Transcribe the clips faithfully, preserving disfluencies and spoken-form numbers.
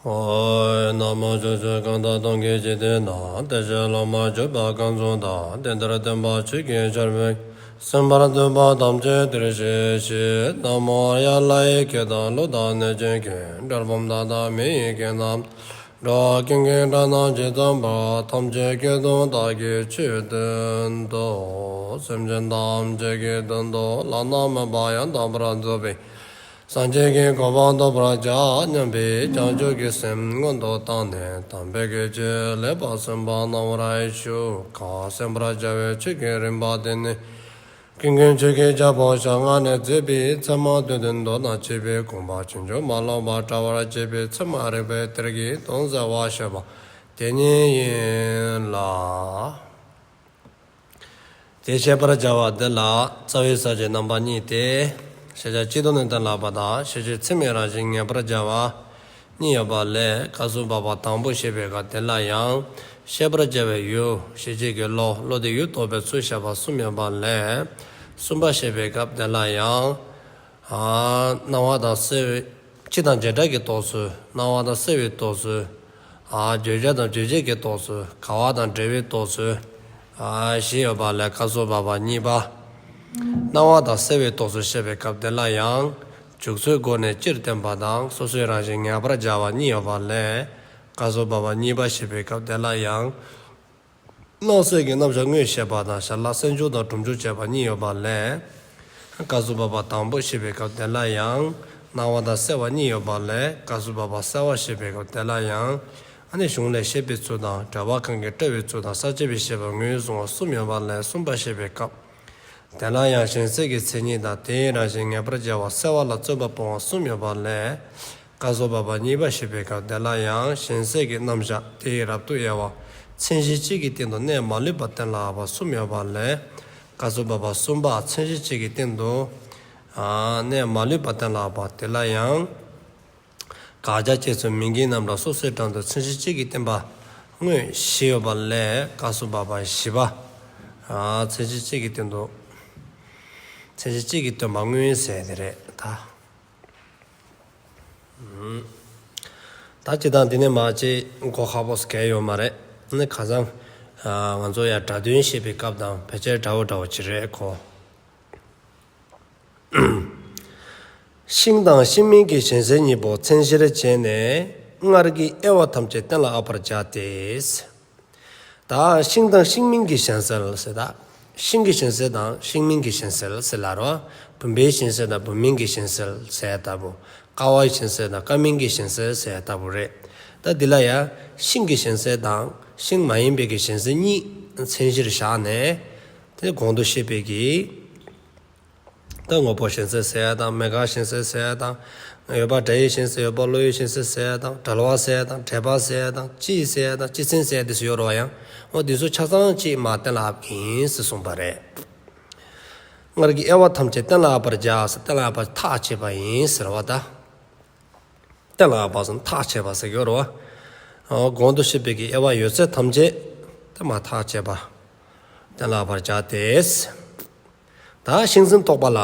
ཨོ། ན་མོ། ཕྱོགས་བཅུ་གང་དག་སྟོང་གི་འཇིག་རྟེན་ན། བདེ་གཤེགས་སློབ་མ་བརྒྱུད་པ་གང་བྱུང་དང་། དེང་འདིར་སྟོན་པ་ཆོས་ཀྱི་ཆར་འབེབས། གསན་པར་འདོད་པ་ཐམས་ཅད་འདིར་གཤེགས་ཤིག། ན་མོ་ཨཱརྱ། ལྷ་ཡི་སྐད་དང་ཀླུ་དང་གནོད་སྦྱིན་སྐད། གྲུལ་བུམ་དག་དང་མི་ཡི་སྐད་རྣམས། འགྲོ་བ་ཀུན་གྱི་སྒྲ་རྣམས་ཇི་ཙམ་པར། ཐམས་ཅད་སྐད་དུ་བདག་གིས་ཆོས་བསྟན་ཏོ། སེམས་ཅན་ཐམས་ཅད་ཀྱི་དོན་དུ་བླ་ན་མེད་པ་ཡང་དག་པར་རྫོགས་པའི་སངས་རྒྱས་ཀྱི་གོ་འཕང་ཐོབ་པར་བྱ་སྙམ་པའི་བྱང་ཆུབ་ཀྱི་སེམས་སྔོན་དུ་བཏང་ནས་དམ་པའི་ཆོས་ལེགས་པར་གསན་པ་གནང་བར་ཞུ། གང་གསན་པར་བྱ་བའི་ཆོས་ཀྱི་རིམ་པ་དེ་ནི། ཀུན་མཁྱེན་ཆོས་ཀྱི་རྒྱལ་པོ་ཞལ་སྔ་ནས་མཛད་པའི་ཚད་མ་སྡེ་བདུན་མདོར་ན་བྱས་པའི་དགོངས་པ་ཕྱིན་ཅི་མ་ལོག་པར་བཀྲལ་བར་བྱེད་པའི་ཚད་མ་རིགས་པའི་གཏེར་གྱི་དོན་གསལ་བར་བཤད་པ་དེ་ཉིད་ཡིན་ལ། དེ་བཤད་པར་བྱ་བ་འདི་ལ་རྩ་བའི་ས་བཅད་རྣམ་པ་གཉིས་ཏེ། ཤེས་བྱ་སྤྱི་ལྡོག་ནས་གཏན་ལ་དབབ་པ་དང་། ཤེས་བྱེད་ཚད་མའི་རང་བཞིན་ངེས་པར་བྱ་བ་གཉིས་ཡོད་པ་ལས། སྐབས་སུ་བབ་པ་དང་པོ་བཤད་པའི་སྐབས་དེ་ལ་ཡང་། ཤེས་པར་བྱ་བའི་ཡུལ། ཤེས་བྱེད་ཀྱི་བློ། བློ་དེས་ཡུལ་རྟོགས་པའི་ཚུལ་བཤད་པ་གསུམ་ཡོད་པ་ལས། གསུམ་པ་བཤད་པའི་སྐབས་དེ་ལ་ཡང་། ཨ། སྣང་བ་དང་སེལ་བའི། སྤྱི་དང་བྱེ་བྲག་གི་རྟོགས་ཚུལ། སྣང་བ་དང་སེལ་བའི་རྟོགས་ཚུལ། ཨ། བརྗོད་བྱ་དང་རྗོད་བྱེད་ཀྱི་རྟོགས་ཚུལ། འགལ་བ་དང་འབྲེལ་བའི་རྟོགས་ཚུལ། ཨ། བཞི་ཡོད་པ་ལས་སྐབས་སུ་བབ་པ་གཉིས་པ། སྣང་བ་དང་སེལ་བའི་རྟོགས་ཚུལ་བཤད་པའི་སྐབས་དེ་ལ་ཡང་། འཇུག་ཚུལ་སྒོ་ནས་སྤྱིར་བསྟན་པ་དང་། སོ་སོའི་རང་བཞིན་ངེས་པར་བྱ་བ་གཉིས་ཡོད་པ་ལས། སྐབས་སུ་བབ་པ་གཉིས་པ་བཤད་པའི་སྐབས་དེ་ལ་ཡང་། སྣང་སེལ་གྱི་རྣམ་གཞག་དངོས་བཤད་པ་དང་། ཞར་ལ་སེལ་འཇུག་དང་སྒྲུབ་འཇུག་བྱས་པ་གཉིས་ཡོད་པ་ལས། སྐབས་སུ་བབ་པ་དང་པོ་བཤད་པའི་སྐབས་དེ་ལ་ཡང་། སྣང་བ་དང་སེལ་བ་གཉིས་ཡོད་པ་ལས། སྐབས་སུ་བབ་པ་སེལ་བ་བཤད་པའི་སྐབས་དེ་ལ་ཡང་། ཨ་ནི་གཞུང་ལས་བཤད་པའི་ཚུལ་དང་། འགྲེལ་པ་གང་གིས་བཀྲལ་བའི་ཚུལ་དང་། ས་བཅད་པས་བཤད་པ་ངོས་བཟུང་བ་གསུམ་ཡོད་པ་ལས། གསུམ་པ་བཤད་པའི་སྐབས། དེ་ལ་ཡང་གཞན་སེལ་གྱི་མཚན་ཉིད་དང་། དེའི་རང་བཞིན་ངེས་པར་བྱ་བ། སེལ་བ་ལ་རྩོད་པ་སྤོང་བ་གསུམ་ཡོད་པ་ལས། སྐབས་སུ་བབ་པ་གཉིས་པ་བཤད་པའི་སྐབས་དེ་ལ་ཡང་། གཞན་སེལ་གྱི་རྣམ་གཞག་དེའི་རབ་ཏུ་དབྱེ་བ། མཚན་གཞི་གཅིག་གི་སྟེང་དུ་གནས་མ་ལུས་པ་གཏན་ལ་དབབ་པ་གསུམ་ཡོད་པ་ལས། སྐབས་སུ་བབ་པ་གསུམ་པ། མཚན་གཞི་གཅིག་གི་སྟེང་དུ། ཨ། གནས་མ་ལུས་པ་གཏན་ལ་དབབ་པ་དེ་ལ་ཡང་། དགག་བྱ་བཅས་སུ་མིང་གི་རྣམ་གྲངས་སོ་སོའི་གྲངས་དུ་མཚན་གཞི་གཅིག་གི་བསྟན་པ་དངོས་བཞི་ཡོད་པ་ལས། སྐབས་སུ་བབ་པ་བཞི་པ། ཨ། མཚན་གཞི་གཅིག་གི་སྟེང་དུ། མཚན་གཞི་གཅིག་གི་སྟོན་པ་དངོས་ཟེར་དེ་རེད་ད། ད་སྤྱིར་བཏང་འདི་ནས་མར་ཅིག་གོ་ཁག་པོ་གང་ཡང་ཡོད་མ་རེད། ཨ་ནི་ཁ་སང་ང་ཚོ་ཡང་སྒྲ་དོན་བཤད་པའི་སྐབས་དང་ཕལ་ཆེར་འདྲ་བོ་འདྲ་བོ་ཅིག་རེད་ཁོ། ཤིང་དང་ཤིང་མིན་གྱི་གཞན་སེལ་གཉིས་པོ་མཚན་གཞིར་བྱས་ནས། སྔར་གྱི་དབྱེ་བ་ཐམས་ཅད་གཏན་ལ་དབབ་པར་བྱ་སྟེ། ད་ཤིང་དང་ཤིང་མིན་གྱི་གཞན་སེལ་ཟེར་ད། ཤིང་གི་གཞན་སེལ་དང་ཤིང་མིན་གྱི་གཞན་སེལ་ཟེར་ལ་རོ། བུམ་པའི་གཞན་སེལ་དང་བུམ་མིན་གྱི་གཞན་སེལ་ཟེར་ལྟ་བུ། ཀ་བའི་གཞན་སེལ་དང་ཀ་མིན་གྱི་གཞན་སེལ་ཟེར་ལྟ་བུ་རེད། ད་འདི་ལ་ཡང་ཤིང་གི་གཞན་སེལ་དང་ཤིང་མ་ཡིན་པའི་གི་གཞན་སེལ་གཉིས་མཚན་གཞིར་བཞག་ནས། དེ་གོང་དུ་བཤད་པའི་གི། ད་དངོས་པོ་གཞན་སེལ་ཟེར་ཡ་དང་། མེད་དགག་གཞན་སེལ་ཟེར་ཡ་དང་། ཡོད་པ་སྒྲ་ཡི་གཞན་སེལ། ཡོད་པ་བློ་ཡི་གཞན་སེལ་ཟེར་ཡ་དང་། བྲལ་བ་ཟེར་ཡ་དང་། འབྲེལ་པ་ཟེར་ཡ་དང་། སྤྱི་ཟེར་ཡ་དང་། སྤྱི་མཚན་ཟེར་ཡ་དེ་ཚོ་ཡོད་རེད་པ། ཡང་འོ་དེ་ཚོ་ཆ་ཚང་གཅིག་མར་གཏན་ལ་དབབ་ཀྱི་ཡིན་ཟེར་གསུངས་པ་རེད། སྔར་གྱི་དབྱེ་བ་ཐམས་ཅད་གཏན་ལ་དབབ་པར་བྱ་ཟེར། གཏན་ལ་དབབ་པ་ཐག་བཅད་པ་ཡིན་ཟེར་བ་ད། གཏན་ལ་དབབ་པ་ཟེར་ན་ཐག་བཅད་པ་ཟེར་གྱི་ཡོད་རེད་པ། འོ་གོང་དུ་བཤད་པའི་གི་དབྱེ་བ་ཡོད་ཚད་ཐམས་ཅད་དེ་མར་ཐག་བཅད་པ། གཏན་ལ་དབབ་པར་བྱ་སྟེ། ད་ཤིང་འཛིན་རྟོག་པ་ལ།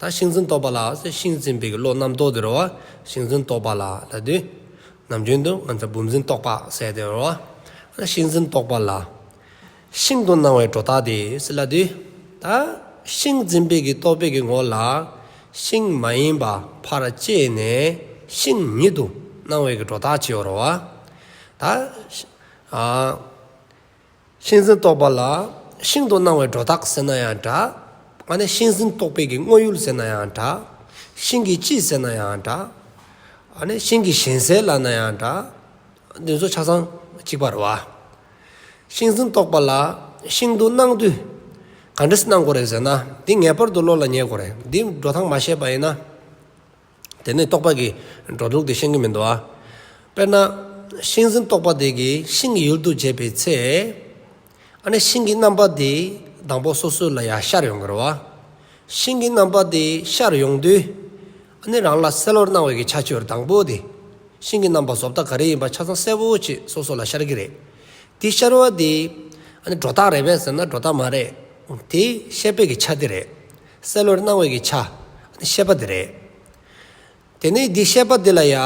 ད་ཤིང་འཛིན་རྟོག་པ་ལ་ཟེར་ཤིང་འཛིན་པའི་གི་བློ་རྣམ་རྟོག་དེ་རེད་པ། ཤིང་འཛིན་རྟོག་པ་ལ་ལབ་དུས། ནམ་རྒྱུན་དུ་ང་ཚོ་བུམ་འཛིན་རྟོག་པ་ཟེར་དེ་རེད་པ། ཤིང་འཛིན་རྟོག་པ་ལ། ཤིང་དུ་སྣང་བའི་སྒྲོ་བཏགས་དེ་ཟེར་ལབ་དུས། ད་ཤིང་འཛིན་པའི་གི་རྟོག་པའི་གི་ངོ་ལ། ཤིང་མ་ཡིན་པ་ཕར་བཅད་ནས་ཤིང་ཉིད་དུ་སྣང་བའི་གི་སྒྲོ་བཏགས་ཅིག་ཡོད་རེད་པ། ད། ཨ། ཤིང་འཛིན་རྟོག་པ་ལ་ཤིང་དུ་སྣང་བའི་སྒྲོ་བཏགས་ཟེར་ན་ཡང་འདྲ། ཨ་ནི་ཤིང་འཛིན་རྟོག་པའི་གི་དངོས་ཡུལ་ཟེར་ན་ཡང་འདྲ། ཤིང་གི་སྤྱི་ཟེར་ན་ཡང་འདྲ། ཨ་ནི་ཤིང་གི་གཞན་སེལ་ལབ་ན་ཡང་འདྲ། འདི་ཚོ་ཆ་ཚང་གཅིག་པ་རེད་པ། ཤིང་འཛིན་རྟོག་པ་ལ་ཤིང་དུ་སྣང་དུས། ག་འདྲས་སྣང་དགོས་རེད་ཟེར་ན། འདི་ངེས་པར་དུ་བློ་ལ་ངེས་དགོས་རེད། འདི་འགྲོ་སྟངས་མ་ཤེས་པ་ཡིན་ན། དེ་ནས་རྟོག་པ་གི་འགྲོ་ལུགས་དེ་ཤེས་ཀྱི་མི་འདུག་ཨ། དཔེར་ན། ཤིང་འཛིན་རྟོག་པ་དེ་གིས་ཤིང་གི་ཡུལ་དུ་བྱེད་པའི་ཚེ། ཨ་ནི་ཤིང་གི་རྣམ་པ་དེ་དང་པོ་སོ་སོ་ལ་ཡར་ཤར་ཡོང་གི་རེད་པ། ཤིང་གི་རྣམ་པ་དེ་ཤར་ཡོང་དུས། ཨ་ནི་རང་ལ་གསལ་བོར་སྣང་བའི་གི་ཆ་ཅིག་ཡོད་རེད། དང་པོ་དེ། ཤིང་གི་རྣམ་པ་བཟོ་ལྟ་ག་རེ་ཡིན་པ་ཆ་ཚང་གསལ་བོ་ཅིག་སོ་སོ་ལ་ཤར་གྱི་རེད། དེ་ཤར་བ་དེ། ཨ་ནི་སྒྲོ་བཏགས་རེད་པས་ཟེར་ན་སྒྲོ་བཏགས་མ་རེད། དེ་ཤེས་པའི་གི་ཆ་དེ་རེད། གསལ་བོར་སྣང་བའི་གི་ཆ། ཨ་ནི་ཤེས་པ་དེ་རེད། དེ་ནས་འདི་ཤེས་པ་འདི་ལ་ཡ།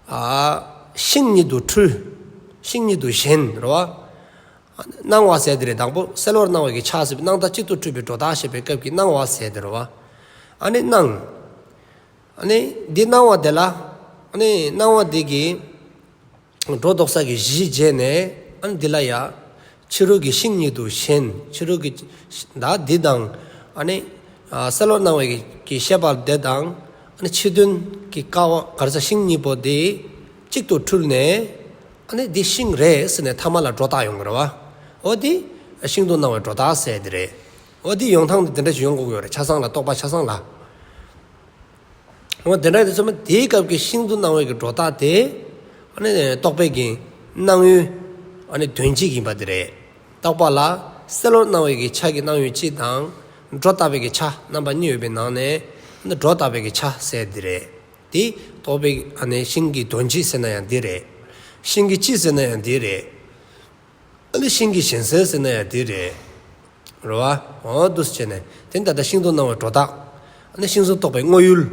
ཨ་ཤིང་ཉིད་དུ་འཁྲུལ། ཤིང་ཉིད་དུ་ཞེན་རེད་བ། སྣང་བ་ཟེར་དེ་རེད། དང་པོ་གསལ་བར་སྣང་བའི་གི་ཆ་ཟེར་བའི་སྣང་བ་གཅིག་ཏུ་འཁྲུལ་པའི་སྒྲོ་བཏགས་ཞེས་པའི་སྐབས་ཀྱི་སྣང་བ་ཟེར་དེ་རེད་བ། ཨ་ནི་སྣང་། ཨ་ནི་འདི་སྣང་བ་དེ་ལ། ཨ་ནི་སྣང་བ་འདི་གི་སྒྲོ་འདོགས་ས་གི་གཞི་བྱས་ནས། ཨ་ནི་འདི་ལ་ཡ། ཕྱི་རོལ་གྱི་ཤིང་ཉིད་དུ་ཞེན། ཕྱི་རོལ་གྱི་ད་འདི་དང་། ཨ་ནི་ཨ་གསལ་བར་སྣང་བའི་གི་ཤེས་པ་དེ་དང་། ཨ་ནི་ཕྱི་དོན་གྱི་ཀ་བ་ག་རེ་ཟ་ཤིང་གཉིས་པོ་དེ་གཅིག་ཏུ་འཁྲུལ་ནས། ཨ་ནི་འདི་ཤིང་རེད་ཟེར་ནས་ཐ་མ་ལ་སྒྲོ་བཏགས་ཡོང་གི་རེད་བ། འོ་འདི་ཤིང་དུ་སྣང་བའི་སྒྲོ་བཏགས་ཟེར་དེ་རེད། འོ་འདི་ཡོང་སྟངས་དེ་འདི་འདྲ་ཞིག་ཡོང་དགོས་ཀྱི་ཡོད་རེད། ཆ་ཚང་ལ། རྟོག་པ་ཆ་ཚང་ལ། འོ་དེ་འདྲ་དེ་ཚོ་མ་དེའི་སྐབས་ཀྱི་ཤིང་དུ་སྣང་བའི་གི་སྒྲོ་བཏགས་དེ། ཨ་ནི་རྟོག་པའི་གི་སྣང་ཡུལ། ཨ་ནི་དོན་སྤྱི་ཡིན་པ་དེ་རེད། རྟོག་པ་ལ་གསལ་བར་སྣང་བའི་གི་ཆ་གི་སྣང་ཡུལ་གཅིག་དང་། སྒྲོ་བཏགས་པའི་གི་ཆ་རྣམ་པ་གཉིས་ཡོད་པའི་ནང་ནས། ཨ་ནི་སྒྲོ་བཏགས་པའི་གི་ཆ་ཟེར་དེ་རེད། དེ་རྟོག་པའི་ཨ་ནི་ཤིང་གི་དོན་སྤྱི་ཟེར་ན་ཡང་དེ་རེད། ཤིང་གི་སྤྱི་ཟེར་ན་ཡང་དེ་རེད། ཨ་ནི་ཤིང་གི་ཞེན་སེལ་ཟེར་ན་ཡང་དེ་རེད། རེད་བ། འོ་འདུག་སེ་བྱས་ནས་དེ་ད་ལྟ་ཤིང་དུ་སྣང་བའི་སྒྲོ་བཏགས། ཨ་ནི་ཤིང་གཟུགས་རྟོག་པའི་དངོས་ཡུལ།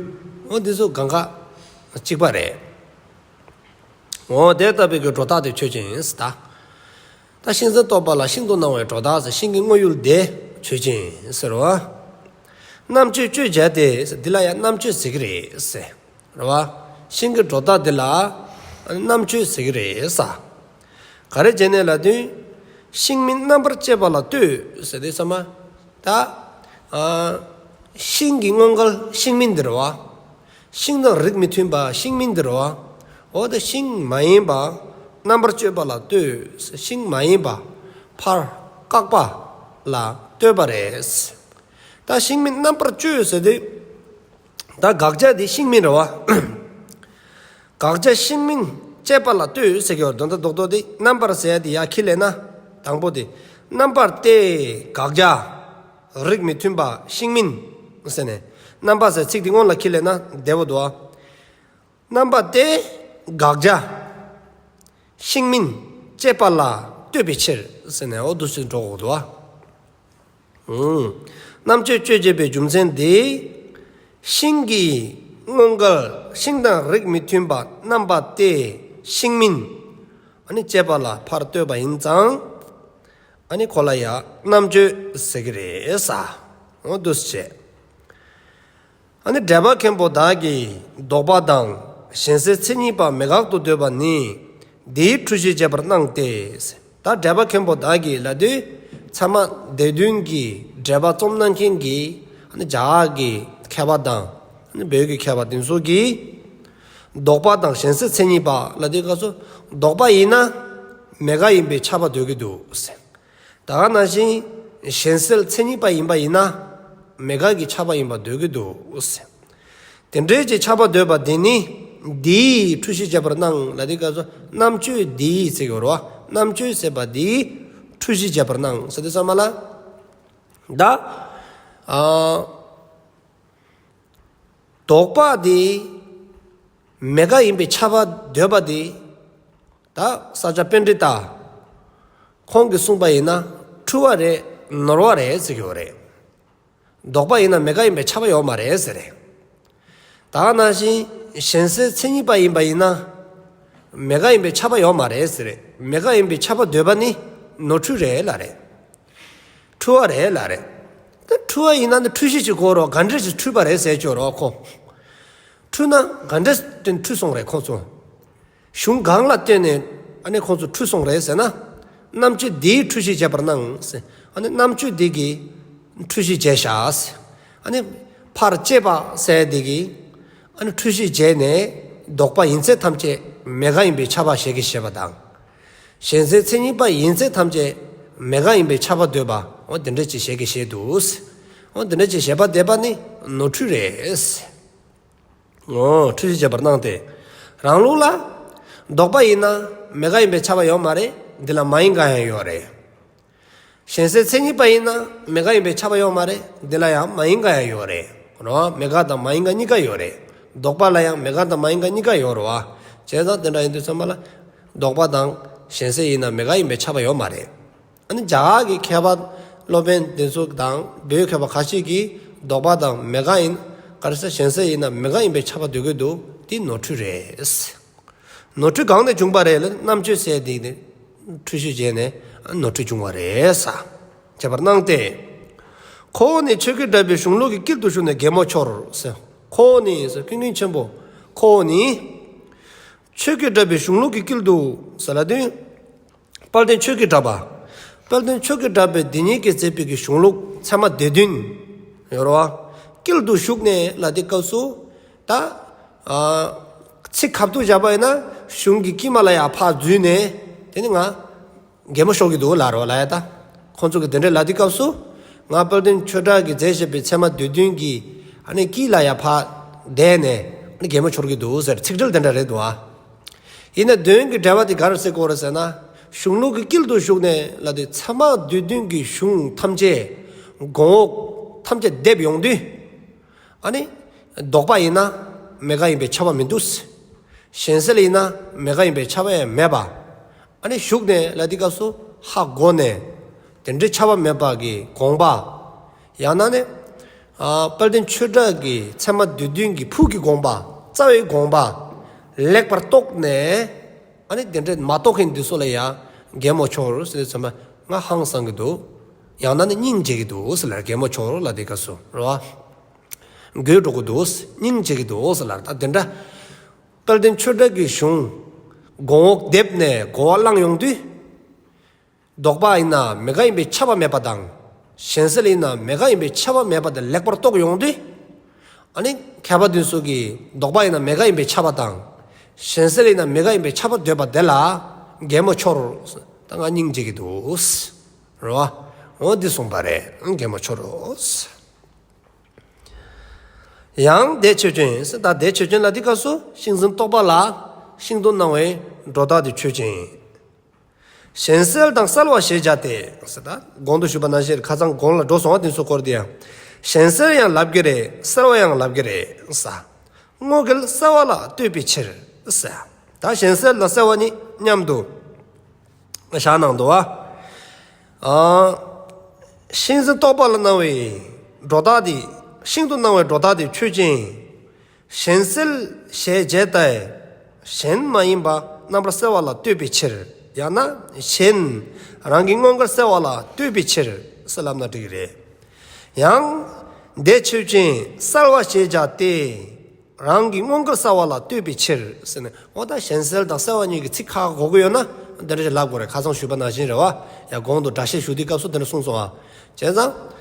འོ་འདི་ཚོ་གང་ག་གཅིག་པ་རེད། འོ་དེ་ལྟ་བུའི་གི་སྒྲོ་བཏགས་དེ་ཆོས་ཅན་ཟེར་ད། ད་ཤིང་གཟུགས་རྟོག་པ་ལ་ཤིང་དུ་སྣང་བའི་སྒྲོ་བཏགས་ཟེར། ཤིང་གི་དངོས་ཡུལ་དེ་ཆོས་ཅན་ཟེར་བ། རྣམ་གཅོད་གཅོད་བྱ་སྟེ་ཟེར། འདི་ལ་ཡང་རྣམ་གཅོད་ཟེར་གི་རེད་ཟེར། རེད་བ། ཤིང་གི་སྒྲོ་བཏགས་འདི་ལ་རྣམ་གཅོད་ཟེར་གི་རེད་ས། ག་རེ་བྱས་ནས་ལབ་དུས། ཤིང་མིན་རྣམ་པར་དཔྱད་པ་ལ་ལྟོས་ཟེར་དུས་ཙམ་པ། ད་ཨ་ཤིང་གི་སྔོ་འགལ་ཤིང་མིན་འདི་རེད་བ། ཤིང་དང་རིགས་མི་མཐུན་པ་ཤིང་མིན་འདི་རེད་བ། འོ་ད་ཤིང་མ་ཡིན་པ་རྣམ་པར་དཔྱད་པ་ལ་ལྟོས། ཤིང་མ་ཡིན་པ་ཕར་བཀག་པ་ལ་ལྟོས་པ་རེད། ད་ཤིང་མིན་རྣམ་པར་དཔྱད་ཟེར་དུས། ད་དགག་བྱ་འདི་ཤིང་མིན་རེད་བ། དགག་བྱ་ཤིང་མིན་དཔྱད་པ་ལ་ལྟོས་ཟེར་གྱི་ཡོད། དོན་དག་རྡོག་རྡོག་འདི་རྣམ་པར་ཟེར་ཡ་འདི་ཡར་ཁྱེར་ལེན་ན། དང་པོ་འདི། རྣམ་པར་ཏེ་དགག་བྱ་རིགས་མི་མཐུན་པ་ཤིང་མིན་ཟེར་ནས། རྣམ་པ་ཟེར་ཚིག་འདི་སྔོན་ལ་ཁྱེར་ལེན་ན་བདེ་བོ་འདུག་ཨ། རྣམ་པ་སྟེ་དགག་བྱ་ཤིང་མིན་དཔྱད་པ་ལ་ལྟོས་པའི་ཕྱིར་ཟེར་ནས། འོ་འདུག་སེ་འགྲོ་དགོས་འདུག་ཨ། ཨུམ། རྣམ་གཅོད་གཅོད་བྱེད་པའི་རྒྱུ་མཚན་འདི། ཤིང་གི་སྔོ་འགལ་ཤིང་དང་རིགས་མི་མཐུན་པ་རྣམ་པ་སྟེ་ཤིང་མིན། ཨ་ནི་དཔྱད་པ་ལ་ཕར་ལྟོས་པ་ཡིན་ཙང་། ཨ་ནི་ཁོ་ལ་ཡང་རྣམ་གཅོད་ཟེར་གི་རེད་ས། འོ་འདུག་སེ་བྱས། ཨ་ནི་འགྲེལ་པ་མཁན་པོ་དག་གིས་ལྡོག་པ་དང་ཞེན་སེལ་མཚན་ཉིད་པ་མེད་དགག་ཏུ་འདོད་པ་ནི་འདིའི་འཁྲུལ་གཞི་བྱེད་པར་སྣང་སྟེ། ད་འགྲེལ་པ་མཁན་པོ་དག་གིས་ལབ་དུས། ཚད་མ་སྡེ་བདུན་གྱི་འགྲེལ་པ་རྩོམ་གནང་མཁན་གྱི་ཨ་ནི་རྒྱ་གར་གྱི་མཁས་པ་དང་། ཨ་ནི་བོད་ཀྱི་མཁས་པ་དེ་ཚོ་གིས། ལྡོག་པ་དང་ཞེན་སེལ་མཚན་ཉིད་པ་ལབ་དུས་སྐབས་སུ། ལྡོག་པ་ཡིན་ན་མེད་དགག་ཡིན་པས་ཁྱབ་པ་འདོད་ཀྱི་འདུག་ཟེར། ད་ག་ནང་བཞིན་ཞེན་སེལ་མཚན་ཉིད་པ་ཡིན་པ་ཡིན་ན་མེད་དགག་གིས་ཁྱབ་པ་ཡིན་པ་འདོད་ཀྱི་འདུག་ཟེར། དེ་འདྲའི་ཅིག་ཁྱབ་པ་འདོད་པ་དེ་ནི་འདིའི་འཁྲུལ་གཞི་བྱེད་པར་སྣང་ལབ་དུས་སྐབས་སུ་རྣམ་གཅོད་འདིའི་ཟེར་གྱི་ཡོད་རེད་བ། རྣམ་གཅོད་ཟེར་བ་འདིའི་འཁྲུལ་གཞི་བྱེད་པར་སྣང་ཟེར་དུས་ཙམ་པ་ལ། ད་ཨ་ལྡོག་པ་འདི་མེད་དགག་ཡིན་པས་ཁྱབ་པ་འདོད་པ་འདི། ད་ས་སྐྱ་པཎྜི་ཏ་ཁོང་གིས་གསུངས་པ་ཡིན་ན་འཁྲུལ་བ་རེད། ནོར་བ་རེད་ཟེར་གྱི་ཡོད་རེད། ལྡོག་པ་ཡིན་ན་མེད་དགག་ཡིན་པས་ཁྱབ་པ་ཡོད་མ་རེད་ཟེར་རེད། ད་ག་ནང་བཞིན་ཞེན་སེལ་མཚན་ཉིད་པ་ཡིན་པ་ཡིན་ན་མེད་དགག་ཡིན་པས་ཁྱབ་པ་ཡོད་མ་རེད་ཟེར་རེད། མེད་དགག་ཡིན་པས་ཁྱབ་པ་འདོད་པ་ནི་ནོར་འཁྲུལ་རེད་ལབ་རེད། འཁྲུལ་བ་རེད་ལབ་རེད། ད་འཁྲུལ་བ་ཡིན་ན་ནི་འཁྲུལ་གཞི་ཅིག་དགོས་རེད་བ། ག་འདྲས་ཅིག་འཁྲུལ་པ་རེད་ཟེར་གྱི་ཡོད་རེད་བ་ཁོ། འཁྲུལ་ན་ག་འདྲས་ཅིག་འཁྲུལ་སོང་རེད་ཁོ་ཚོ། གཞུང་གང་ལ་བརྟེན་ནས་ཨ་ནི་ཁོ་ཚོ་འཁྲུལ་སོང་རེད་ཟེར་ན། རྣམ་གཅོད་འདིའི་འཁྲུལ་གཞི་བྱེད་པར་སྣང་ཟེར། ཨ་ནི་རྣམ་གཅོད་འདི་གི་འཁྲུལ་གཞི་བྱས་བཞག་ཟེར། ཨ་ནི་ཕར་དཔྱད་པ་ཟེར་འདི་གི་ཨ་ནི་འཁྲུལ་གཞི་བྱས་ནས་ལྡོག་པ་ཡིན་ཚད་ཐམས་ཅད་མེད་དགག་ཡིན་པས་ཁྱབ་པ་ཞིག་གི་བཞེད་པ་དང་། ཞེན་སེལ་མཚན་ཉིད་པ་ཡིན་ཚད་ཐམས་ཅད་མེད་དགག་ཡིན་པས་ཁྱབ་པ་འདོད་པ། འོ་དེ་འདྲ་ཅིག་ཞིག་གི་བཞེད་འདུག་ཟེར། འོ་དེ་འདྲ་ཅིག་བཞེད་པ་འདོད་པ་ནི་ནོར་འཁྲུལ་རེད་ཟེར། འོ་འཁྲུལ་གཞི་བྱེད་པར་སྣང་སྟེ། རང་ལུགས་ལ་ལྡོག་པ་ཡིན་ན་མེད་དགག་ཡིན་པས་ཁྱབ་པ་ཡོད་མ་རེད། འདི་ལ་མ་ཡིན་དགག་ཡང་ཡོད་རེད། ཞེན་སེལ་མཚན་ཉིད་པ་ཡིན་ན་མེད་དགག་ཡིན་པས་ཁྱབ་པ་ཡོད་མ་རེད། འདི་ལ་ཡང་མ་ཡིན་དགག་ཡང་ཡོད་རེད། རེད་བ། མེད་དགག་དང་མ་ཡིན་དགག་གཉིས་ཀ་ཡོད་རེད། ལྡོག་པ་ལ་ཡང་མེད་དགག་དང་མ་ཡིན་དགག་གཉིས་ཀ་ཡོད་རེད་བ། བྱས་ཙང་དེ་འདྲ་ཡིན་དུས་ཙམ་པ་ལ། ལྡོག་པ་དང་ཞེན་སེལ་ཡིན་ན་མེད་དགག་ཡིན་པས་ཁྱབ་པ་ཡོད་མ་རེད། ཨ་ནི་རྒྱ་གར་གྱི་མཁས་པ་སློབ་དཔོན་དེ་ཚོ་དང་བོད་མཁས་པ་ཁ་ཤས་ཀྱིས་ལྡོག་པ་དང་མེད་དགག་ཡིན། ག་རེ་ཟེར། ཞེན་སེལ་ཡིན་ན་མེད་དགག་ཡིན་པས་ཁྱབ་པ་འདོད་ཀྱི་འདུག་འདི་ནོར་འཁྲུལ་རེད། ནོར་འཁྲུལ་གང་ནས་བྱུང་བ་རེད་ལ། རྣམ་དཔྱོད་ཟེར་དེ་ནི་འཁྲུལ་གཞི་བྱས་ནས་ནོར་འཁྲུལ་བྱུང་བ་རེད་ས། ཁྱད་པར་སྣང་སྟེ། ཁོ་བོ་ནི་ཆོས་ཀྱི་གྲགས་པའི་གཞུང་ལུགས་ཀྱི་དཀྱིལ་དུ་ཞུགས་ནས་གད་མོ་འཆོར་ཟེར། ཁོ་བོ་ནི་ཟེར་ཀུན་མཁྱེན་ཆེན་པོ། ཁོ་བོ་ནི་ཆོས་ཀྱི་གྲགས་པའི་གཞུང་ལུགས་ཀྱི་དཀྱིལ་དུ་ཟེར་ལ་དུས། དཔལ་ལྡན་ཆོས་ཀྱི་གྲགས་པ། དཔལ་ལྡན་ཆོས་ཀྱི་གྲགས་པའི་འདི་ཉིད་ཀྱིས་མཛད་པའི་གི་གཞུང་ལུགས་ཚད་མ་སྡེ་བདུན་ཡོད་རེད་བ། དཀྱིལ་དུ་ཞུགས་ནས་ལ་དེ་སྐབས་སུ་ད། ཨ། ཚིག་ཁ་ཐུག་བཞག་པ་ཡིན་ན་གཞུང་གི་དཀྱིལ་མ་ལ་ཡང་ཕར་འཛུལ་ནས་དེ་ནི་ང་གད་མོ་ཤོར་གྱི་འདུག་ལབ་རེད་བ་ལ་ཡ་ད། ཁོང་ཚོ་གི་དེ་འདྲའི་ལ་དེ་སྐབས་སུ་ང་དཔལ་ལྡན་ཆོས་གྲགས་ཀྱིས་མཛད་བཞག་པའི་ཚད་མ་སྡེ་བདུན་གྱི་ཨ་ནི་དཀྱིལ་ལ་ཡང་ཕར་བསྡད་ནས་ཨ་ནི་གད་མོ་ཤོར་གྱི་འདུག་ཟེར་ཚིག་འགྲེལ་དེ་འདྲ་རེད་འདུག་ཨ། ཡིན་ན་དོན་གྱི་འགྲེལ་པ་དེ་ག་རེ་ཟེར་གྱི་ཡོད་རེད་ཟེར་ན། གཞུང་ལུགས་ཀྱི་དཀྱིལ་དུ་ཞུགས་ནས་ལ་དེ་ཚད་མ་སྡེ་བདུན་གྱི་གཞུང་ཐམས་ཅད་གོང་འོག་ཐམས་ཅད་སྡེབ་ཡོང་དུས། ཨ་ནི། ལྡོག་པ་ཡིན་ན་མེད་དགག་ཡིན་པས་ཁྱབ་པ་མི་འདུག། གཞན་སེལ་ཡིན་ན་མེད་དགག་ཡིན་པས་ཁྱབ་པ་ཡང་མེད་པ། ཨ་ནི་ཞུགས་ནས་ལ་དེ་སྐབས་སུ་ཧ་གོ་ནས་དེ་འདྲའི་ཁྱབ་པ་མེད་པ་གི་དགོངས་པ། ཡང་ན་ནི། ཨ། དཔལ་ལྡན་ཆོས་གྲགས་ཀྱི་ཚད་མ་སྡེ་བདུན་གྱི་ཕུགས་ཀྱི་དགོངས་པ། རྩ་བའི་དགོངས་པ། ལེགས་པར་རྟོགས་ནས། ཨ་ནི་དེ་འདྲའི་མ་རྟོགས་མཁན་འདི་ཚོ་ལ་ཡང་གད་མོ་འཆོར་ཟེར་ཚད་མ་ང་ཧང་སང་གི་འདུག། ཡང་ན་ནི་སྙིང་རྗེ་གི་འདུག་ཟེར་ལ་གད་མོ་འཆོར་ལ་དེ་སྐབས་སུ་རེད་བ། དགོད་བྲོ་གི་འདུག། སྙིང་རྗེ་གི་འདུག་ཟེར་ལ་ད་དེ་འདྲ། དཔལ་ལྡན་ཆོས་གྲགས་ཀྱི་གཞུང་གོང་འོག་སྡེབ་ནས་གོ་བ་བླངས་ཡོང་དུས། ལྡོག་པ་ཡིན་ན་མེད་དགག་ཡིན་པས་ཁྱབ་པ་མེད་པ་དང་། གཞན་སེལ་ཡིན་ན་མེད་དགག་ཡིན་པས་ཁྱབ་པ་མེད་པ་དེ་ལེགས་པར་རྟོགས་ཡོང་དུས། ཨ་ནི་མཁས་པ་དེ་ཚོ་གིས་ལྡོག་པ་ཡིན་ན་མེད་དགག་ཡིན་པས་ཁྱབ་པ་དང་། གཞན་སེལ་ཡིན་ན་མེད་དགག་ཡིན་པས་ཁྱབ་པ་འདོད་པ་དེ་ལ་གད་མོ་འཆོར། ད་ང་སྙིང་རྗེ་གི་འདུག། རེད་བ། འོ་འདི་གསུངས་པ་རེད། གད་མོ་འཆོར། ཡང་དེ་ཆོས་ཅན། ད་དེ་ཆོས་ཅན་ལ་དེ་སྐབས་སུ་ཤིང་འཛིན་རྟོག་པ་ལ་ཤིན་ཏུ་སྣང་བའི་སྒྲོ་བཏགས་དེ་ཆོས་ཅན། གཞན་སེལ་དང་གསལ་བ་ཞེས་བྱ་སྟེ། ད་གོང་དུ་ཞུས་པ་ནང་བཞིན་ཁ་སང་གོང་ལ་འགྲོ་སོང་བ་དེ་ཚོ་སྐོར་དེ་ཡང་། གཞན་སེལ་ཡང་ལབ་ཀྱི་རེད། གསལ་བ་ཡང་ལབ་ཀྱི་རེད་ས། དངོས་འགལ་གསལ་བ་ལ་ལྟོས་པའི་ཕྱིར་ས། ད་གཞན་སེལ་དང་གསལ་བ་གཉིས་མཉམ་དུ་བཞག་གནང་འདུག་བ། ཨ། ཤིང་འཛིན་རྟོག་པ་ལ་སྣང་བའི་སྒྲོ་བཏགས་དེ། ཤིན་ཏུ་སྣང་བའི་སྒྲོ་བཏགས་དེ་ཆོས་ཅན། གཞན་སེལ་ཞེས་བྱ་སྟེ། གཞན་མ་ཡིན་པ་རྣམ་པར་གསལ་བ་ལ་ལྟོས་པའི་ཕྱིར། ཡང་ན་གཞན་རང་གི་དངོས་འགལ་གསལ་བ་ལ་ལྟོས་པའི་ཕྱིར་ཟེར་ལབ་ན་འགྲིག་གི་རེད། ཡང་། དེ་ཆོས་ཅན། གསལ་བ་ཞེས་བྱ་སྟེ། རང་གི་དངོས་འགལ་གསལ་བ་ལ་ལྟོས་པའི་ཕྱིར་ཟེར་ནས། འོ་ད་གཞན་སེལ་དང་གསལ་བ་གཉིས་ཀྱི་ཚིག་ཁ་ཁ་གོ་གི་ཡོད་ན་འདི་འདྲ་ཞིག་ལབ་དགོས་རེད། ཁ་སང་ཞུས་པ་ནང་བཞིན་རེད་བ། ཡང་གོང་དུ་སྒྲ་བཤད་ཞུ་དུས་སྐབས་སུ་འདི་འདྲ་གསུངས་སོང་བ། བྱས་ཙང་།